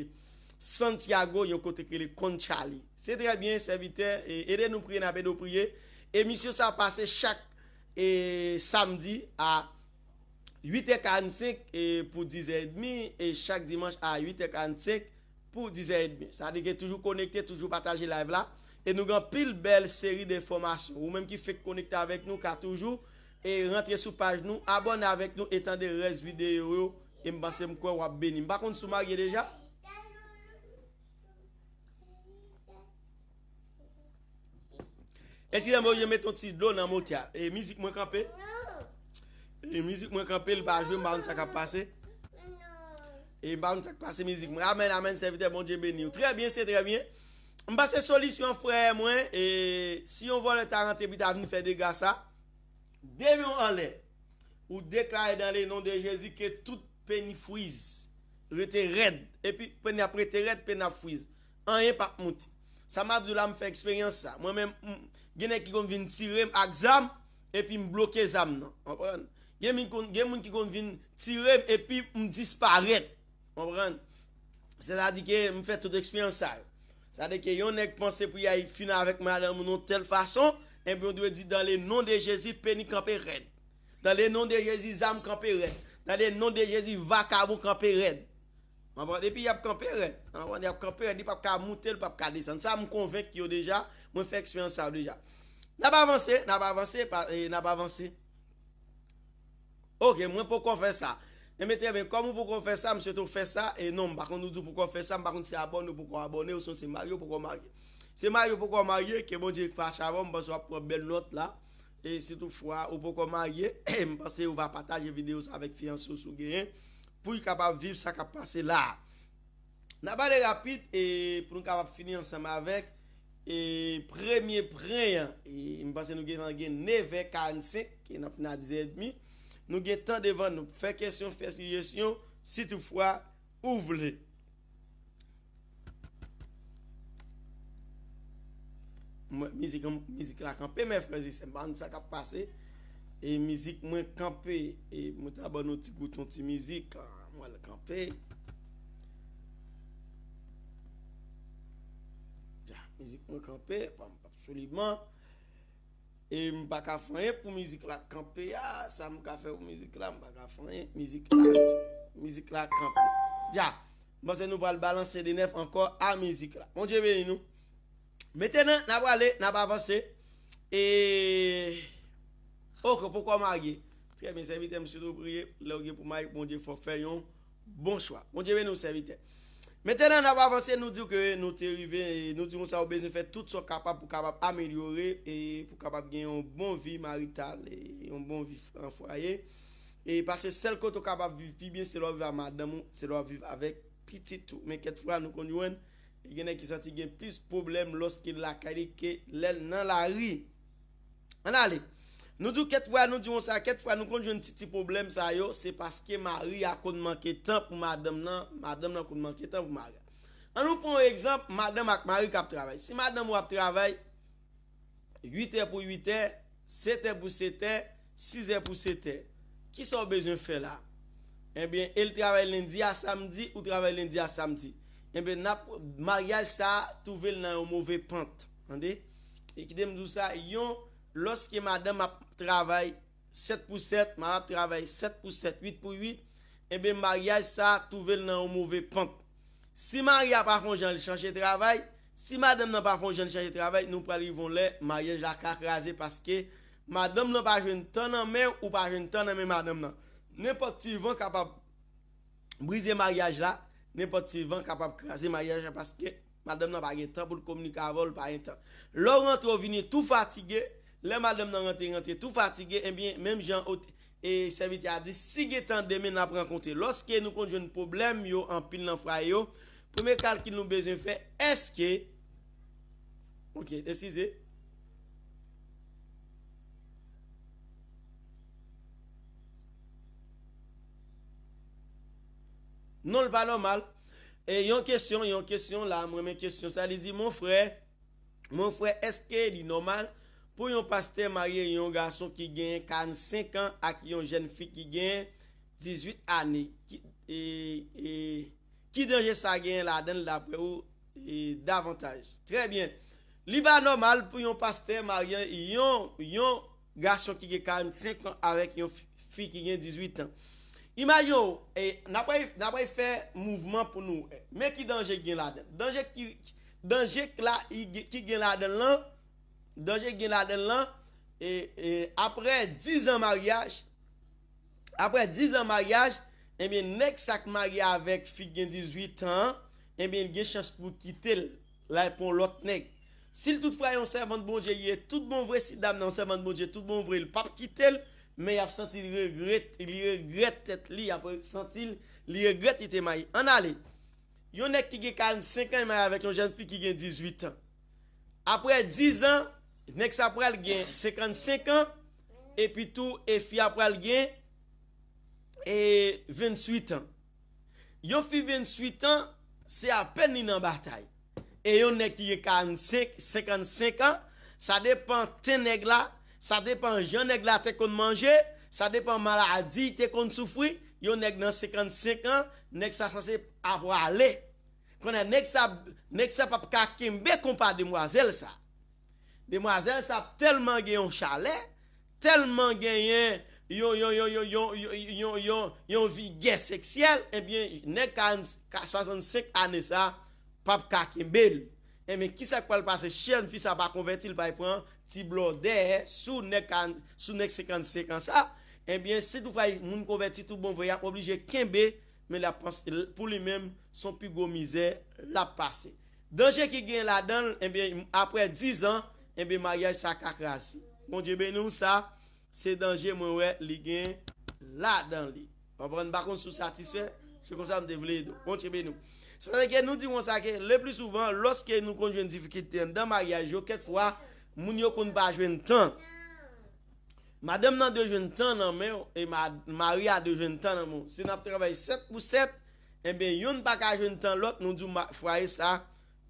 Santiago, yon kote ki rele Conchalí. Se trè byen, sèvitè. E ede nou priye, n ap ede w priye. Emisyon sa pase chak, e, samdi a uit è karannsenk, e, pou diz è edmi, e chak dimanch a uit è karannsenk pou diz è edmi. Sa vle di ke toujou konekte, toujou pataje live la. E nou gen anpil bèl seri de enfòmasyon. Ou menm ki fèk konekte avèk nou, ka toujou, e, rantre sou paj nou, abòne avèk nou, e tande rès videyo yo. E m panse m kwè w ap beni. M pa konn si w marye deja. Eskize m, oblije met yon ti dlo nan motè a. E mizik mwen kanpe. E mizik mwen kanpe, li pa jwe, m pa konn sa k ap pase. E m pa konn sa k pase mizik mwen. Amèn, amèn, sèvitè, Bondye beni w. Trè byen, se trè byen. M panse solisyon frè mwen, e si yon vòlè ta rantre epi ta vin fè dega sa, de men w anlè. Ou deklare dans le nom de Jésus ke tout peni friz rete rèd. Epi peni ap rete rèd, peni ap friz. Anyen p ap moute. Sa m ap di w la, m fè eksperyans sa. Mwen menm, m, gen nèg ki konn vin tire m ak zam, epi m bloke zam nan. Konprann? Gen moun, gen moun ki konn vin tire m, epi m disparèt. Konprann? Sètadi ke m fè tout eksperyans sa yo. Sètadi ke yon nèg panse pou y al fin avèk madanm ou nan tèl fason, ebyen, ou dwe di, dans le nom de Jésus, peni kanpe rèd. Dans le nom de Jésus, zam kanpe rèd. Dans le nom de Jésus, vakabon kanpe rèd. Konprann? Epi y ap kanpe rèd. Konprann? Y ap kanpe rèd. Li p ap ka moute, li p ap ka desann. Sa, m konvenk yo deja. Mwen fè eksperyans sa yo deja. N ap avanse, n ap avanse, pa, e, n ap avanse. Ok, mwen poko fè sa. Enben, trè byen, kòm ou poko fè sa, m swete w fè sa. E non, m pa konn ou di w poko fè sa, m pa konn si abòne ou poko abòne, ou se marye ou poko marye. Se marye ou poko marye, ke Bondye fache avè w, m panse w ap pran bèl nòt la. E si toutfwa ou poko marye, m panse ou va pataje videyo sa avèk fiyanse w si w genyen, pou l kapab viv sa k ap pase la a. N ap ale rapid, e pou nou kapab fini ansanm avèk, e premye pwen an. E m panse nou gentan gen nèf è karannsenk, e n ap fini a diz è edmi. Nou gen tan devan nou. Fè kesyon, fè sijesyon, si toutfwa ou vle. Mwen, mizik, mizik la kanpe, men frè e sè, m pa konn sa k ap pase. E mizik mwen kanpe, e mwen ta ban nou ti gout yon ti mizik, ah, mwen l kanpe. Ya, mizik mwen kanpe, pa m p ap sou li ban. E m pa ka fè anyen pou mizik la kanpe a. Sa m ka fè pou mizik la, m pa ka fè anyen. Mizik la, mizik la kanpe. Dja, m panse nou pral balanse de nèf ankò a mizik la. Bondye beni nou. Mentenan, n ap prale, n ap avanse. E, ok, poko marye. Trè byen, sèvitè m, sitou priye, lè w gen pou marye, Bondye fè w fè yon bon chwa. Bondye beni w, sèvitè. Mentnan, n ap avanse, nou di w ke nou te rive, nou di w konsa, ou bezwen fè tout sa w kapab pou w kapab amelyore e pou w kapab gen yon bon vi marital e yon bon vi f- an fwaye. E paske sèl kote w kapab viv pi byen, se lè w viv ak madanm ou, se lè w viv avèk pitit ou. Men kèk fwa, nou konn jwenn, gen nèg ki santi gen plis pwoblèm lòske l lakay li ke lè l nan lari. Ann ale. Nou di w kèk fwa, nou di w sa, kèk fwa nou konn jwenn ti ti pwoblèm sa yo, se paske mari a konn manke tan pou madanm nan, madanm nan konn manke tan pou mari a. An nou pran yon egzanp, madanm ak mari k ap travay. Si madanm ou ap travay, uit è pou uit è, sèt è pou sèt è, sis è pou sèt è, kisa w bezwen fè la? Ebyen, e l travay lendi a samdi, ou travay lendi a samdi. Ebyen, n ap, maryaj sa a twouve l nan yon move pant. Tande? E kite m di w sa, yon, lòske madanm ap travay sèt pou sèt, mari ap travay sèt pou sèt, uit pou uit, ebyen, maryaj sa a twouve l nan yon move pant. Si mari a pa fè yon jan l chanje travay, si madanm nan pa fè yon jan l chanje travay, nou pral rive yon lè, maryaj la ka kraze paske madanm nan pa jwenn tan nan men w, ou pa jwenn tan nan men madanm nan. Nenpòt ti van kapab brize maryaj la, nenpòt ti van kapab kraze maryaj la paske madanm nan pa gen tan pou l kominike avè w, l pa gen tan. Lè w rantre, w vini tou fatige, lè madanm nan rantre, rantre tou fatige, ebyen, menm jan ot- e sèvitè a di, si gen tan demen n ap rankontre. Lòske nou konn jwenn pwoblèm yo anpil nan fwaye yo, premye kalkil nou bezwen fè, èske, oke, eskize. Non, l pa nòmal. E yon kesyon, yon kesyon la, mwen renmen kesyon sa, li di, mon frè, mon frè, èske li nòmal pou yon pastè marye yon gason ki gen karannsenk an ak yon jèn fi ki gen dizuit ane? Ki, e, e, ki danje sa gen ladan l dapre ou, e, davantaj? Trè byen. Li pa nòmal pou yon pastè marye yon, yon gason ki gen karannsenk an avèk yon fi, fi ki gen dizuit an. Imajine w, e, n ap pral, n ap pral fè mouvman pou nou wè. Men ki danje ki gen ladan l. Danje ki, danje k la, i gen- ki gen ladan l lan, danje ki gen ladan l lan, e, e, apre diz an maryaj, apre diz an maryaj, ebyen, nèg sa k marye avèk fi k gen dizuit an an, ebyen, l gen chans pou kite l, l al pran yon lòt nèg. Si l toutfwa yon sèvant Bondye li ye tout bon vre, si dam nan yon sèvant Bondye tout bon vre, l p ap kite l, men y ap santi l regrèt, li regrèt tèt li, y ap santi l, li regrèt li te marye. Ann ale. Yon nèg ki gen karannsenk an, li marye avèk yon jèn fi ki gen dizuit an. Apre diz an, nèg sa pral gen senkannsenk an, epi tou, e fi a pral gen, e, venntuit an. Yon fi venntuit an, se apèn li nan batay. E yon nèg ki gen karannsenk, senkannsenk an, sa depan ten nèg la, sa depan jan nèg la te konn manje, sa depan maladi li te konn soufri, yon nèg nan senkannsenk an, nèg sa sanse ap prale. Konnen nèg sa, nèg sa p ap ka kenbe konpa demwazèl sa. Demwazèl sa ap tèlman gen yon chalè, tèlman genyen yon, yon, yon, yon, yon, yon, yon, yon, yon, yon vigè seksyèl, ebyen, nèg karant, ka, swasannsenk ane sa p ap ka kenbe l. Ebyen, kisa k pral pase? Jèn fi sa pa konvèti, l pral pran ti blòdè sou nèg ka, sou nèg senkannsenk an sa. Ebyen, si toutfwa moun konvèti tout bon vre, y ap oblije kenbe, men l ap panse, pou li menm, se yon pi gwo mizè l ap pase. Danje ki gen ladan l, ebyen, apre diz an, ebyen, maryaj sa ka kraze. Bondye beni w, sa, se danje mwen wè li gen ladan li. Konprann, m pa konn si w satisfè, se konsa m te vle ede w. Bondye beni w. Sa vle di ke nou di konsa ke, le pli souvan, lòske nou konn jwenn difikilte anndan maryaj yo, kèk fwa, moun yo konn pa jwenn tan. Madanm nan dwe jwenn tan nan men w, e ma, mari a dwe jwenn tan nan men w. Si n ap travay sèt pou sèt, ebyen, youn pa ka jwenn tan lòt, nou di w ma, fwaye sa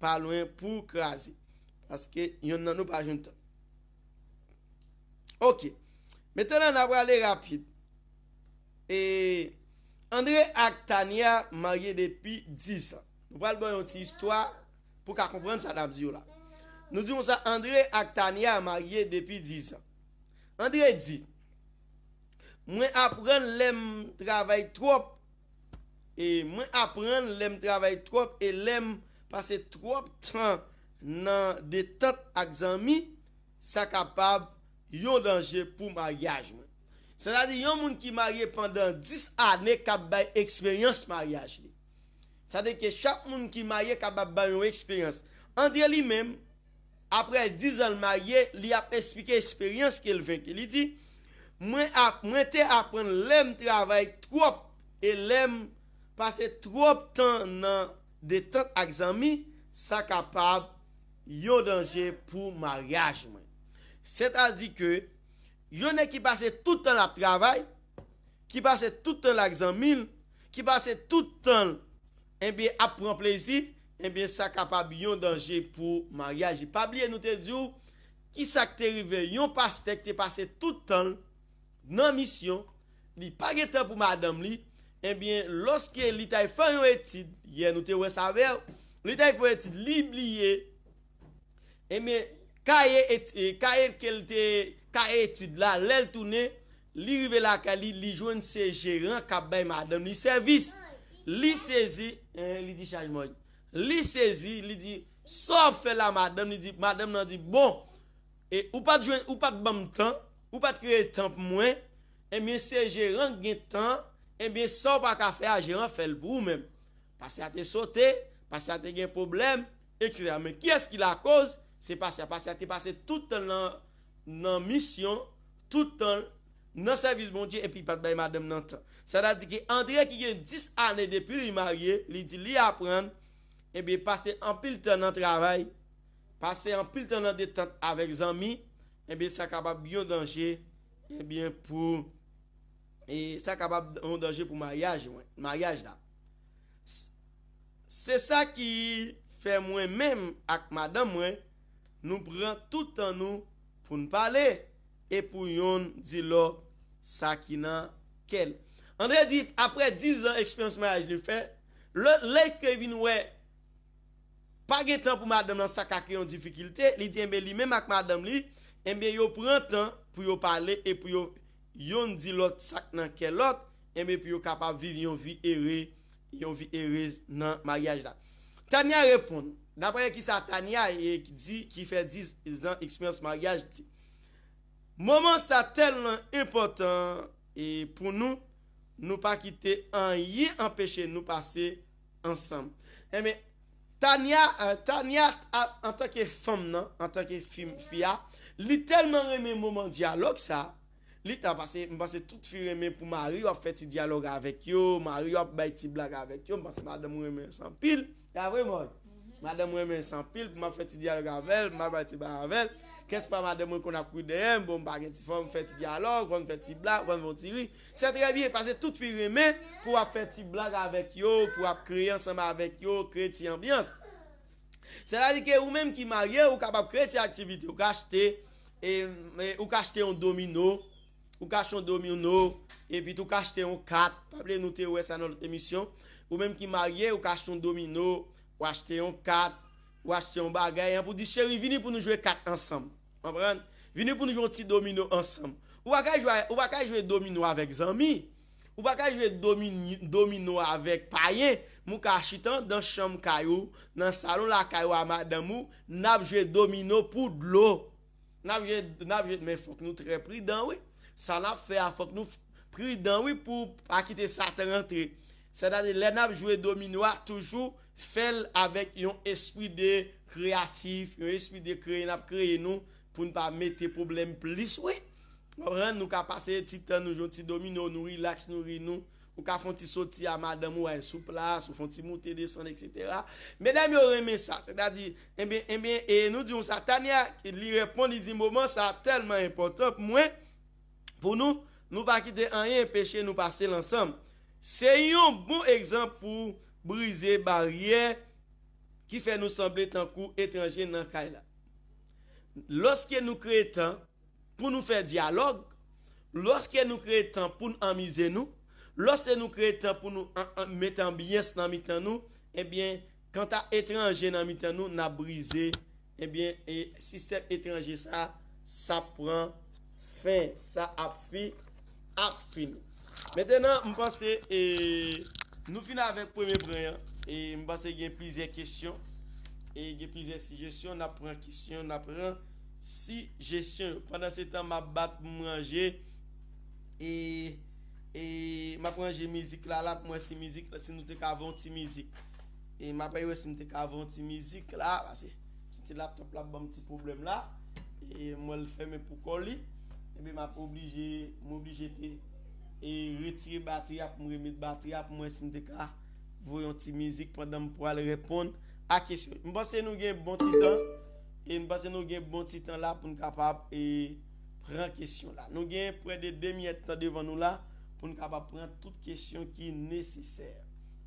pa lwen pou kraze. Paske yonn nan nou pa jwenn tan. Oke. Mentnan, n ap prale rapid. E Andre ak Tania marye depi diz an. Nou pral ba w yon ti istwa pou w ka konprann sa n ap di w la. Nou di konsa, Andre ak Tania marye depi diz an. Andre di, mwen aprann lè m travay twòp, e mwen aprann lè m travay twòp e lè m pase twòp tan nan detant ak zanmi, sa kapab yon danje pou maryaj mwen. Sètadi, yon moun ki marye pandan dis ane k ap bay eksperyans maryaj li. Sètadi ke chak moun ki marye kapab bay yon eksperyans. Andre li menm, apre dis an l marye, li ap eksplike eksperyans ke l venki. Li di, mwen, ap, mwen te aprann lè m travay twòp e lè m pase twòp tan nan detant ak zanmi, sa kapab yon danje pou maryaj mwen. Sètadi ke yon nèg ki pase tout tan l ap travay, ki pase tout tan l ak zanmi l, ki pase tout tan l, ebyen, ap pran plezi, ebyen, sa kapab yon danje pou maryaj li. Pa bliye nou te di w, ki sa k te rive yon pastè ki te pase tout tan l nan misyon, li pa gen tan pou madanm li, ebyen, lòske li t al fè yon etid, yè nou te wè sa avè w, li t al fè yon etid, li bliye, ebyen, kaye, eti- e, kaye ke l te, kaye etid la, lè l tounen, li rive lakay li, li jwenn se jeran k ap bay madanm li sèvis. Li sezi, en, li di chaj mòy. Li sezi, li di, sa w ap fè la, madanm? Li di, madanm nan di, bon, e ou pa t jwenn, ou pa t ban m tan, ou pa t kreye tan pou mwen, ebyen, se jeran k gen tan, ebyen, sa w pa ka fè a, jeran fè l pou ou menm. Pastè a te sote, pastè a te gen pwoblèm, etsetera. Men kiyès ki lakoz? Se pastè a. Pastè a te pase tout tan l nan, nan misyon, tout tan l nan sèvis Bondye, epi li pa t bay madanm nan tan. Sètadi ke Andre ki gen dis ane depi li marye, li di li aprann, ebyen, pase anpil tan nan travay, pase anpil tan nan detant avèk zanmi, ebyen, sa kapab yon danje, ebyen, pou, e sa kapab yon danje pou maryaj mwen, maryaj la. S- Se sa ki fè mwen menm ak madanm mwen, nou pran tout tan nou pou n pale e pou yonn di lòt sa ki nan kè l. Andre di, apre dis an eksperyans maryaj li fè, lè, lè ke vin wè pa gen tan pou madanm nan, sa ka kreye yon difikilte, li di, enben, li menm ak madanm li, enben, yo pran tan pou yo pale e pou yo yonn di lòt sa k nan kè lòt, enben, pou yo kapab viv yon vi ere, yon vi erez nan maryaj la. Tanya reponn, daprè kisa Tanya e, di, ki fè dis an eksperyans maryaj, di, moman sa tèlman enpòtan e pou nou, nou pa kite anyen anpeche nou pase ansanm. Enben, Tanya, eh, Tanya, a- antanke fanm nan, antanke fi, fi a, li tèlman renmen moman dyalòg sa, li ta pase, m panse tout fi renmen pou mari yo ap fè ti dyalòg avèk yo, mari yo ap bay ti blag avèk yo, m panse madanm mwen renmen sa anpil. E a vre, mòy? Madanm mwen renmen sa anpil, pou m ap fè ti dyalòg avè l, pou m ap bay ti blag avè l. Kèk fwa madanm mwen konn ap kouri dèyè m, bon, m pa gen ti fò m fè ti dyalòg, fò m fè ti blag, fò m fè yon ti ri. Se trè byen, paske tout fi renmen pou w ap fè ti blag avèk yo, pou w ap kreye ansanm avèk yo, kreye ti anbyans. Sètadi ke ou menm ki marye, ou kapab kreye ti aktivite, ou ka achte, e, e, ou ka achte yon domino, ou ka achte yon domino, epi tou ou ka achte yon kat. Pa bliye nou te wè sa nan lòt emisyon. Ou menm ki marye, ou ka achte yon domino, ou achte yon kat, ou achte yon bagay, an pou di, cheri, vini pou nou jwe kat ansanm. Konprann? Vini pou nou jwe yon ti domino ansanm. Ou pa ka jwe, ou pa ka jwe domino avèk zanmi. Ou pa ka jwe domini- domino avèk payen. Men ou ka chita anndan chanm kay ou, nan salon lakay ou a madanm ou, n ap jwe domino pou dlo. N ap jwe, n ap jwe, men fòk nou trè pridan, wi. Sa n ap fè a, fòk nou f- pridan, wi, pou pa kite Satan rantre. Sètadi, lè n ap jwe domino a, toujou fè l avèk yon espri de kreyatif, yon espri de kreye, n ap kreye nou pou n pa mete pwoblèm plis, wi. Konprann? Nou ka pase ti tan nou jwe yon ti domino, nou rilaks, nou ri nou. Ou ka fè yon ti soti a madanm ou, al sou plas, ou fè yon ti moute desann, etsetera. Medam yo renmen sa, sètadi, enben, enben, e nou di w sa, Tanya, li reponn, li di, moman sa tèlman enpòtan pou mwen, pou nou, nou pa kite anyen enpeche nou pase l ansanm. Se yon bon egzanp pou brize baryè ki fè nou sanble tankou etranje nan kay la. Lòske nou kreye tan pou nou fè dyalòg, lòske nou kreye tan pou n anmize nou, lòske nou kreye tan pou nou an- an- met anbyans nan mitan nou, ebyen, kanta etranje nan mitan nou, n ap brize, ebyen, e sistèm etranje sa, sa pran fen, sa ap fi- ap fini. Mentenan, m panse, e, nou fini avèk premye pwen an. E m panse gen plizyè kesyon. E gen plizyè sijesyon. N ap pran kesyon, n ap pran sijesyon yo. Pandan se tan, m ap bat pou m ranje E, e m ap ranje mizik la, la, pou m wè si mizik la, si nou te ka voye yon ti mizik. E m ap wè si m te ka voye yon ti mizik la, paske m santi laptop la ap ban m ti pwoblèm la. E m wè l fèmen pou kò li. Ebyen, m ap oblije, m oblije te, e retire batri a, pou m remèt batri a, pou m wè si m te ka voye yon ti mizik pandan m pral reponn a kesyon. M panse nou gen bon ti tan. E m panse nou gen bon ti tan la pou n kapab, e pran kesyon la. Nou gen prè de demi èdtan devan nou la pou n kapab pran tout kesyon ki nesesè.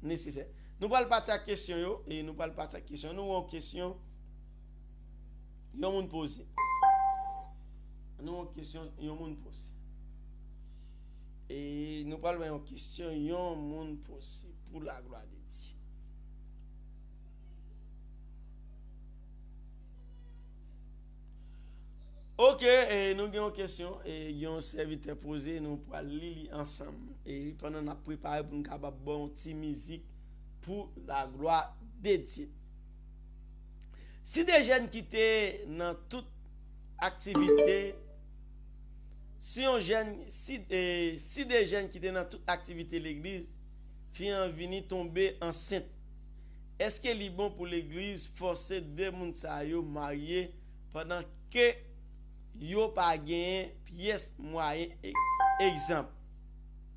Nesesè. Nou pral pati ak kesyon yo, e nou pral pati ak kesyon. Nou wè yon kesyon yon moun poze. Nou wè yon kesyon yon moun poze. E nou pral wè yon kesyon yon moun poze pou laglwa de Dye. Ok, e nou gen yon kesyon, e yon sèvitè poze, nou pral li li ansanm. E pandan n ap prepare pou n kapab ba yon ti mizik pou laglwa de Dye. Si de jèn ki te nan tout aktivite, si yon jèn, si, e, si de jèn ki te nan tout aktivite legliz, fi an vini tonbe ansent, èske li bon pou legliz fòse de moun sa yo marye pandan ke yo pa genyen pyès mwayen? E-, egzanp,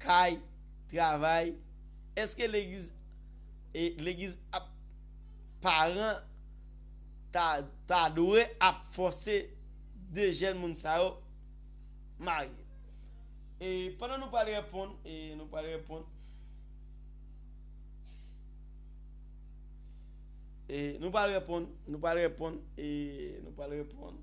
kay, travay. Èske legliz, e, legliz ap, paran ta, ta dwe ap fòse de jèn moun sa yo marye? E pandan nou pral reponn, e nou pral reponn, e nou pral reponn, nou pral reponn, e nou pral reponn.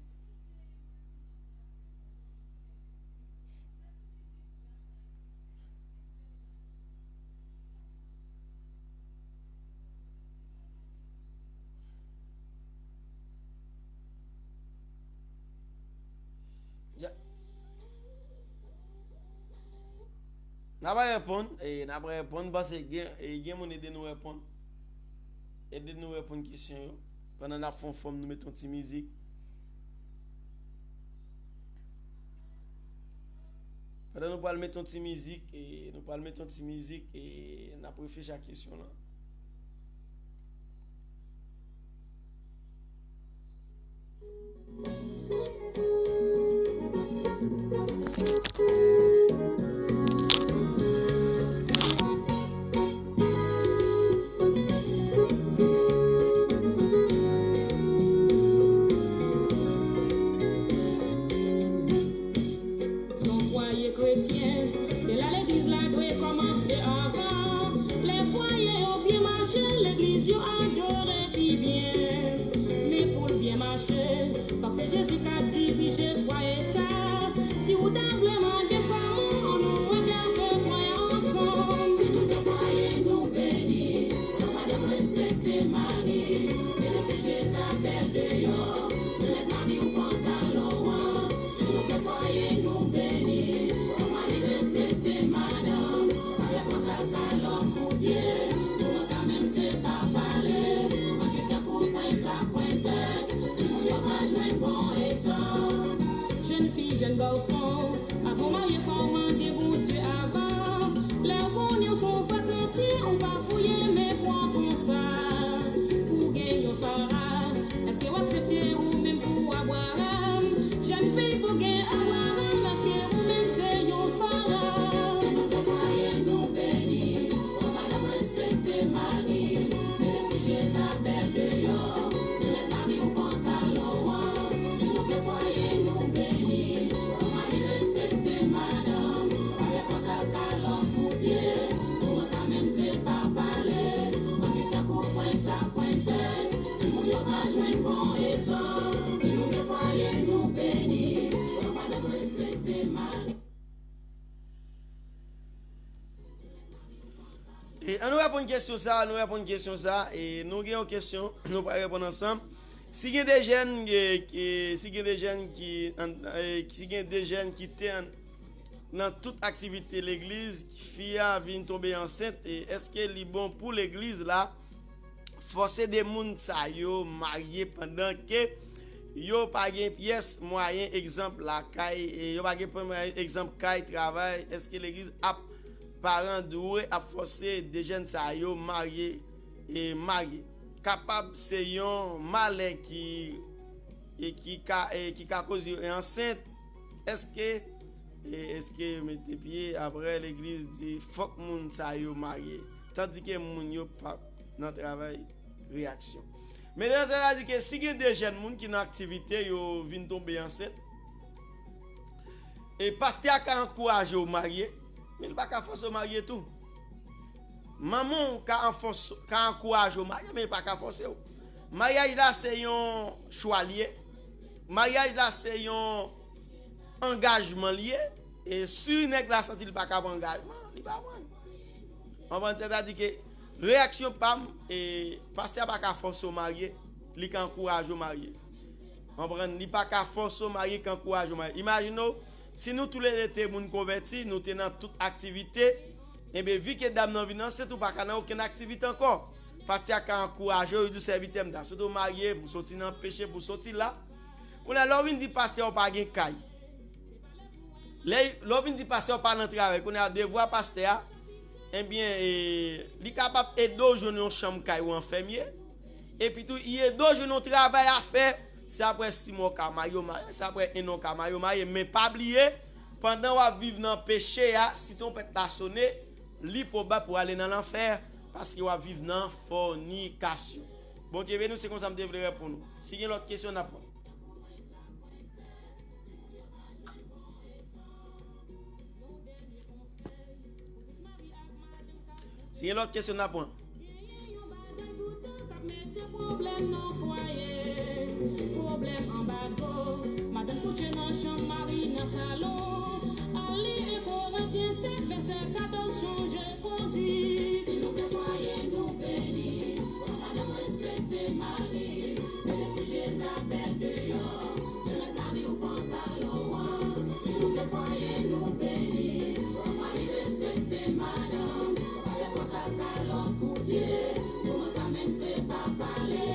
Ja. N ap reponn, e n ap reponn, paske gen, e gen moun ede nou reponn. Ede nou reponn kesyon yo. Pandan n ap fè yon fòm, nou met yon ti mizik. Pandan nou pral met yon ti mizik, e nou pral met yon ti mizik, e n ap reflechi ak kesyon lan. Yon fwaye kretyen, se la legliz la dwe kòmanse avan. Lè fwaye yo byen mache, legliz yo adore pi byen. Men pou l byen mache, fòk se Jezi k ap dirije fwaye sa. Si w ta vle mande kòman, ann nou wè kèlke pwen ansanm. Si nou fè fwaye nou beni, nou pa dwe respekte mari. Mete se Jezabèl deyò, nan lèt mari ou pantalon an. Si nou fè fwaye nou beni, nou pa dwe respekte madanm. Pa fè fòs ak kalòt kout pye, nou sa menm se pa pale. Manke tankou prens ak prensès, timoun yo pa jwenn bon egzanp. Jèn fi, jèn gason, avan w marye, fò w mande Bondye avan. Lè w konnen w se yon vrè kretyen, ou pa fouye, men pran konsa. Pou w gen yon Sara, èske w aksepte ou menm pou Abraram? Jèn fi, pou w gen Abraram, èske ou menm se yon Sara? Si nou fè fwaye nou beni, nou pa dwe respekte mari. Mete se Jezabèl deyò, nan lèt mari ou pantalon an. Si nou fè fwaye nou beni, nou pa dwe respekte madanm. Pa fè fòs ak kalòt kout pye, nou sa menm se pa pale. Manke tankou prens ak prensès, timoun yo pa jwenn bon egzanp. Si nou fè fwaye nou beni, nou pa dwe respekte mari. E, ann nou reponn kesyon sa, ann nou reponn kesyon sa. E, nou gen yon kesyon, nou pral reponn ansanm. Si gen de jèn, e, e, si gen de jèn ki, an, e, si gen de jèn ki te an, nan tout aktivite legliz, fi a vin tonbe ansent, e, èske li bon pou legliz la fòse de moun sa yo marye pandan ke Yo pa gen pyès mwayen, egzanp lakay, e yo pa gen pyès mwayen, egzanp kay, travay. Èske legliz ap paran dwe ap fòse de jèn sa yo marye e marye? Kapab se yon malè ki e ki ka e ki ka koz yo ansent. Èske e èske mete pye apre legliz di fòk moun sa yo marye, tandike moun yo pap nan travay? Reyaksyon. Medam sa la di ke si gen de jèn moun ki nan aktivite yo vin tonbe ansent, e pastè a ka ankouraje w marye, men li pa ka fòse w marye tou. Manman w ka anfòs- ka ankouraje w marye, men li pa ka fòse w. Maryaj la se yon chwa li ye. Maryaj la se yon angajman li ye. E si nèg la santi li pa ka pran angajman, li pa pran. Konprann? Sètadi ke reyaksyon pa m, e pastè a pa ka fòse w marye, li ka ankouraje w marye. Konprann? Li pa ka fòse w marye, li ka ankouraje w marye. Imajine w, si nou toulede te moun konvèti, nou te nan tout aktivite, enben, vi ke dam nan vin ansent, ou pa ka nan okenn aktivite ankò. Pastè a ka ankouraje w, li di w, sèvitè m, ta swete w marye, pou soti nan peche, pou soti la. Kounye a, lè w vin di pastè a w pa gen kay, lè, lè w vin di pastè a w pa nan travay, kounye a, devwa pastè a, ebyen, e, li kapab ede w jwenn yon chanm kay ou anfèmye. Epi tou, li ede w jwenn yon travay a fè. Se apre sis mwa w ka marye, w marye. Se apre en an w ka marye, w marye. Men pa bliye, pandan w ap viv nan peche a, si twonpèt la sone, li pwobab pou w ale nan lanfè, paske w ap viv nan fònikasyon. Bondye beni w, se konsa m te vle reponn ou. Si gen lòt kesyon, n ap pran. Si gen lòt kesyon, n ap pran. Pwoblèm nan fwaye, pwoblèm anba do, madanm kouche nan chanm, mari nan salon. Ali en Korentyen senk vèsè katòz, chanje konduit. Si nou fè fwaye nou beni, madanm respekte mari, men lespri Jezabèl deyò. Mèt mari ou pantalon an, si nou fè fwaye nou beni. Fò mari respekte madanm, pa fè fòs ak kalòt koupye. Moman sa menm se pa pale,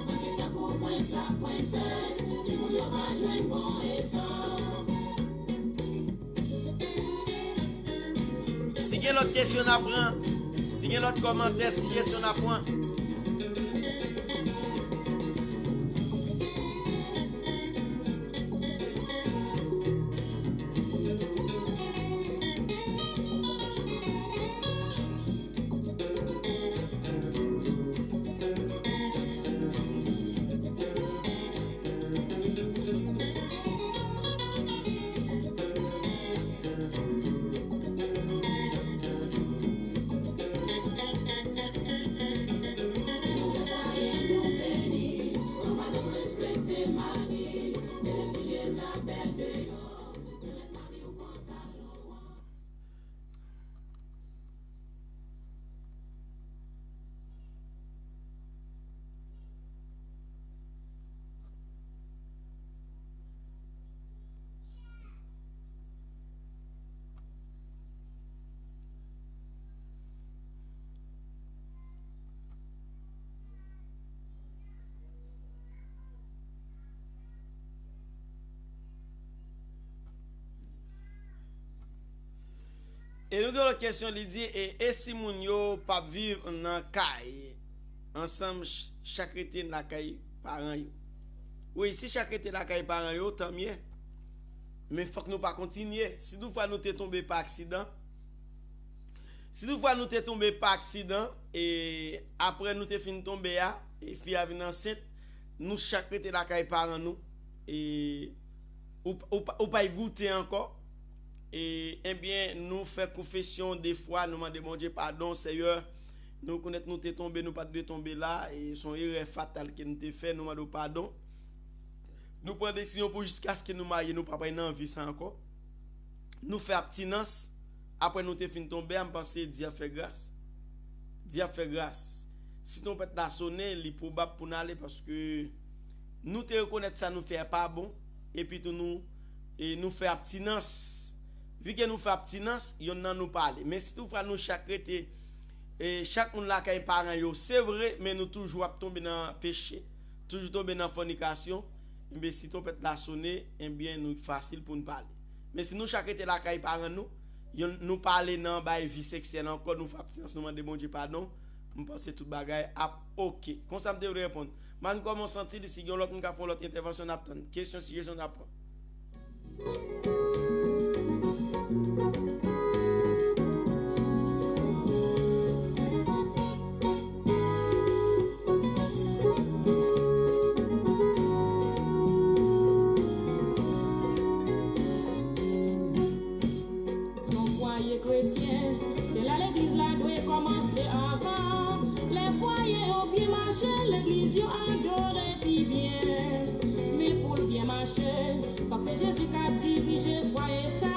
manje tankou prens ak prensès, timoun yo pa jwenn bon egzanp. Si gen lòt kesyon n a pran, si gen lòt kòmantè, sijesyon n a pran. E nou gen lòt kesyon, li di, e, e si moun yo p ap viv nan kay ansanm, ch- chak rete lakay paran yo? Wi, si chak rete lakay paran yo, tanmye. Men fòk nou pa kontinye. Si toutfwa nou te tonbe pa aksidan, si toutfwa nou te tonbe pa aksidan, e apre nou te fin tonbe a, e fi a vin ansent, nou chak rete lakay paran nou, e ou, ou, ou pa'y goute ankò, e, ebyen, nou fè konfesyon de fwa, nou mande Bondye padon, Seyè, nou rekonèt nou te tonbe, nou pa t dwe tonbe la, e se yon erè fatal ke nou te fè, nou mande w padon. Nou pran desizyon pou jiskaske nou marye, nou pa pral nan vi sa ankò. Nou fè abstinans, apre nou te fin tonbe a, m panse Dye ap fè gras. Dye ap fè gras. Si twonpèt la sonnen, li pwobab pou n ale, paske nou te rekonèt sa nou fè a pa bon, epi tou nou, e nou fè abstinans. Vi ke nou fè abstinans, yonn nan nou pa ale. Men si toutfwa nou chak rete, e chak moun lakay paran yo, se vre, men nou toujou ap tonbe nan peche, toujou tonbe nan fònikasyon, Enben, si twonpèt la sone, enben, nou fasil pou n pale. Men si nou chak rete lakay paran nou, yon, nou pale nan bay vi seksyèl ankò, nou fè abstinans, nou mande Bondye padon, m panse tout bagay ap oke. Konsa m te vle reponn. Mann, kòman w santi li? Si gen yon lòt moun k ap fè yon lòt entèvansyon, n ap tann. Kesyon, sijesyon, n ap pran. Yon fwaye kretyen, se la legliz la dwe kòmanse avan. Lè fwaye yo byen mache, legliz yo adore pi byen. Men pou l byen mache, fòk se Jezi k ap dirije fwaye sa.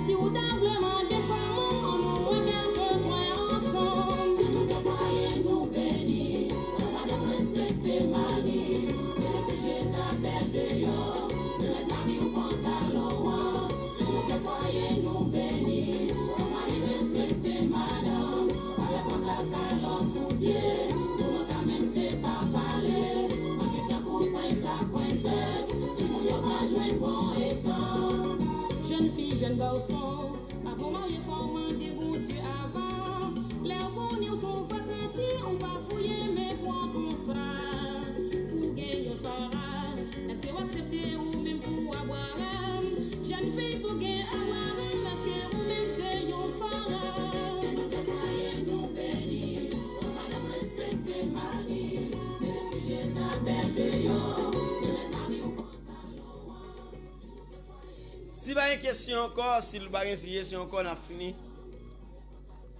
Si w ta vle mande kòman, ann nou wè kèlke pwen ansanm. Si nou te fwaye nou beni, madanm respekte mari, men se Jezabèl deyò, men mèt mari ou pantalon an. Si nou te fwaye nou beni, fò mari respekte madanm, pa fè fòs ak kalòt kout pye, pou nou sa menm se pa pale, manje tankou prens ak prensès, timoun yo pa jwenn bon egzanp. Jèn fi, jèn gason, avan w marye fò w mande Bondye avan. Lè w konnen w se yon vrè kretyen, ou pa fouye men pran konsa. Ou gen yon Sara, èske w aksepte ou menm pou Abraram? Jèn fi pou gen Abraram, èske ou menm se yon Sara? Si nou te fwaye nou beni, fò madanm respekte mari, men lespri Jezabèl deyò, men mèt mari ou pantalon an. Si pa gen kesyon ankò, si pa gen sijesyon ankò, n ap fini.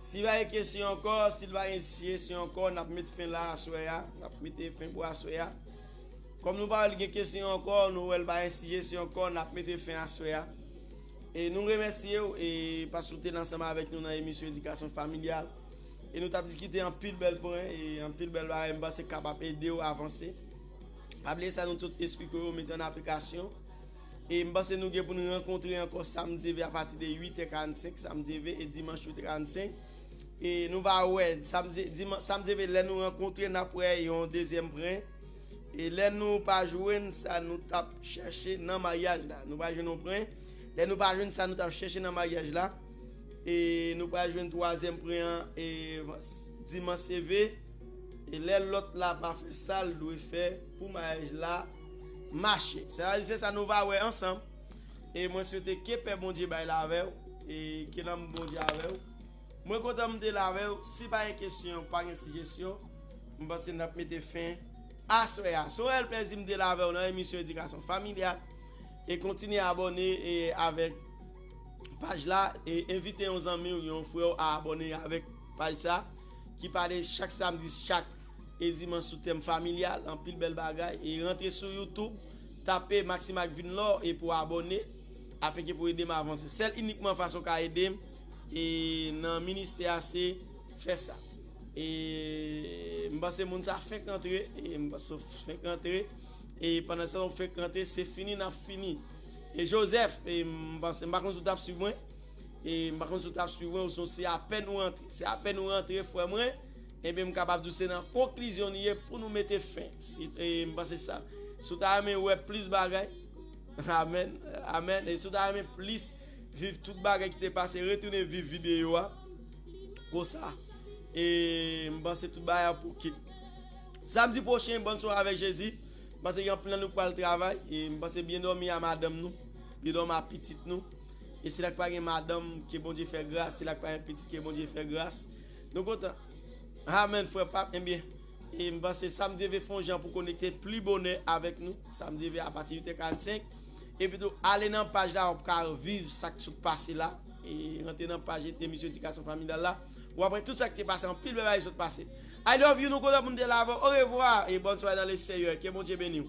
Si pa gen kesyon ankò, si pa gen sijesyon ankò, n ap met fen la aswè a. N ap mete fen pou aswè a. Kòm nou pa wè l gen kesyon ankò, nou wè l pa gen sijesyon ankò, n ap mete fen aswè a. E nou remèsye w, e paske w te la ansanm avèk nou nan emisyon Edikasyon Familyal. E nou t ap diskite anpil bèl pwen, e anpil bèl bagay m panse k kapab ede w avanse. Pa bliye sa, nou tout esplike yo, mete an aplikasyon. E m panse nou gen pou nou rankontre ankò samdi ve apati de uit è karannsenk, samdi ve e dimanch uit è karannsenk. E nou va wè, samdi, diman-, samdi ve lè nou rankontre, n ap wè yon dezyèm pwen. E lè nou pa jwenn sa nou t ap chèche nan maryaj la, nou pa jwenn yon pwen. Lè nou pa jwenn sa nou t ap chèche nan maryaj la, e nou pral jwenn twazyèm pwen an, e, dimanch se ve. E lè lòt la pa fè sa l dwe fè pou maryaj la mache. Sa vle di se sa nou va wè ansanm. E mwen swete ke pè Bondye bay l avè w, e ke lanmou Bondye avè w. Mwen kontan m te la avè w. Si pa gen kesyon, pa gen sijesyon, m panse n ap mete fen aswè a. Se yon reyèl plèzi m te la avè w nan emisyon Edikasyon Familyal. E kontinye abòne, e, avèk paj la, e envite yon zanmi w, yon frè w a abòne avèk paj sa, ki pale chak samdi, chak e dimanch sou tèm familyal, anpil bèl bagay. E rantre sou YouTube, tape Maximac Vinlor e pou abòne, afenke pou ede m avanse. Sèl inikman fason w ka ede m, e nan ministè a, se fè sa. E m panse moun sa fenk rantre, e m panse w fenk rantre, e pandan se tan w fenk rantre, se fini n ap fini. E Joseph, e m panse, m pa konn si w t ap swiv mwen, e m pa konn si w t ap swiv mwen, ou se apèn ou rantre. Se apèn ou rantre, frè mwen, ebyen, m kapab di w se nan konklizyon li ye pou nou mete fen. Si, e m panse sa. Si w ta renmen wè plis bagay, amèn, amèn. E si w ta renmen plis viv tout bagay ki te pase, retounen viv videyo a. Konsa. E m panse tout bagay ap oke. Samdi pwochen, bòn sware avèk Jezi. M panse gen anpil nan nou k pral travay. E m panse byen dòmi a madanm nou. Byen dòmi a pitit nou. E sila k pa gen madanm, ke Bondye fè gras. Sila k pa gen pitit, ke Bondye fè gras. Nou kontan. Amèn, frè pap. Ebyen, e m panse samdi ve fè yon jan pou konekte pli bonè avèk nou. Samdi ve apati uit è karannsenk. Epi tou, ale nan paj la, w ap ka viv sa k sot pase la. E rantre nan paj emisyon Edikasyon Familyal la. W ap wè tout sa k te pase, anpil bèl bagay sot pase. I love you, nou kontan pou n te la avè w. Orevwa e bòn sware dans le Seigneur. Ke Bondye beni w.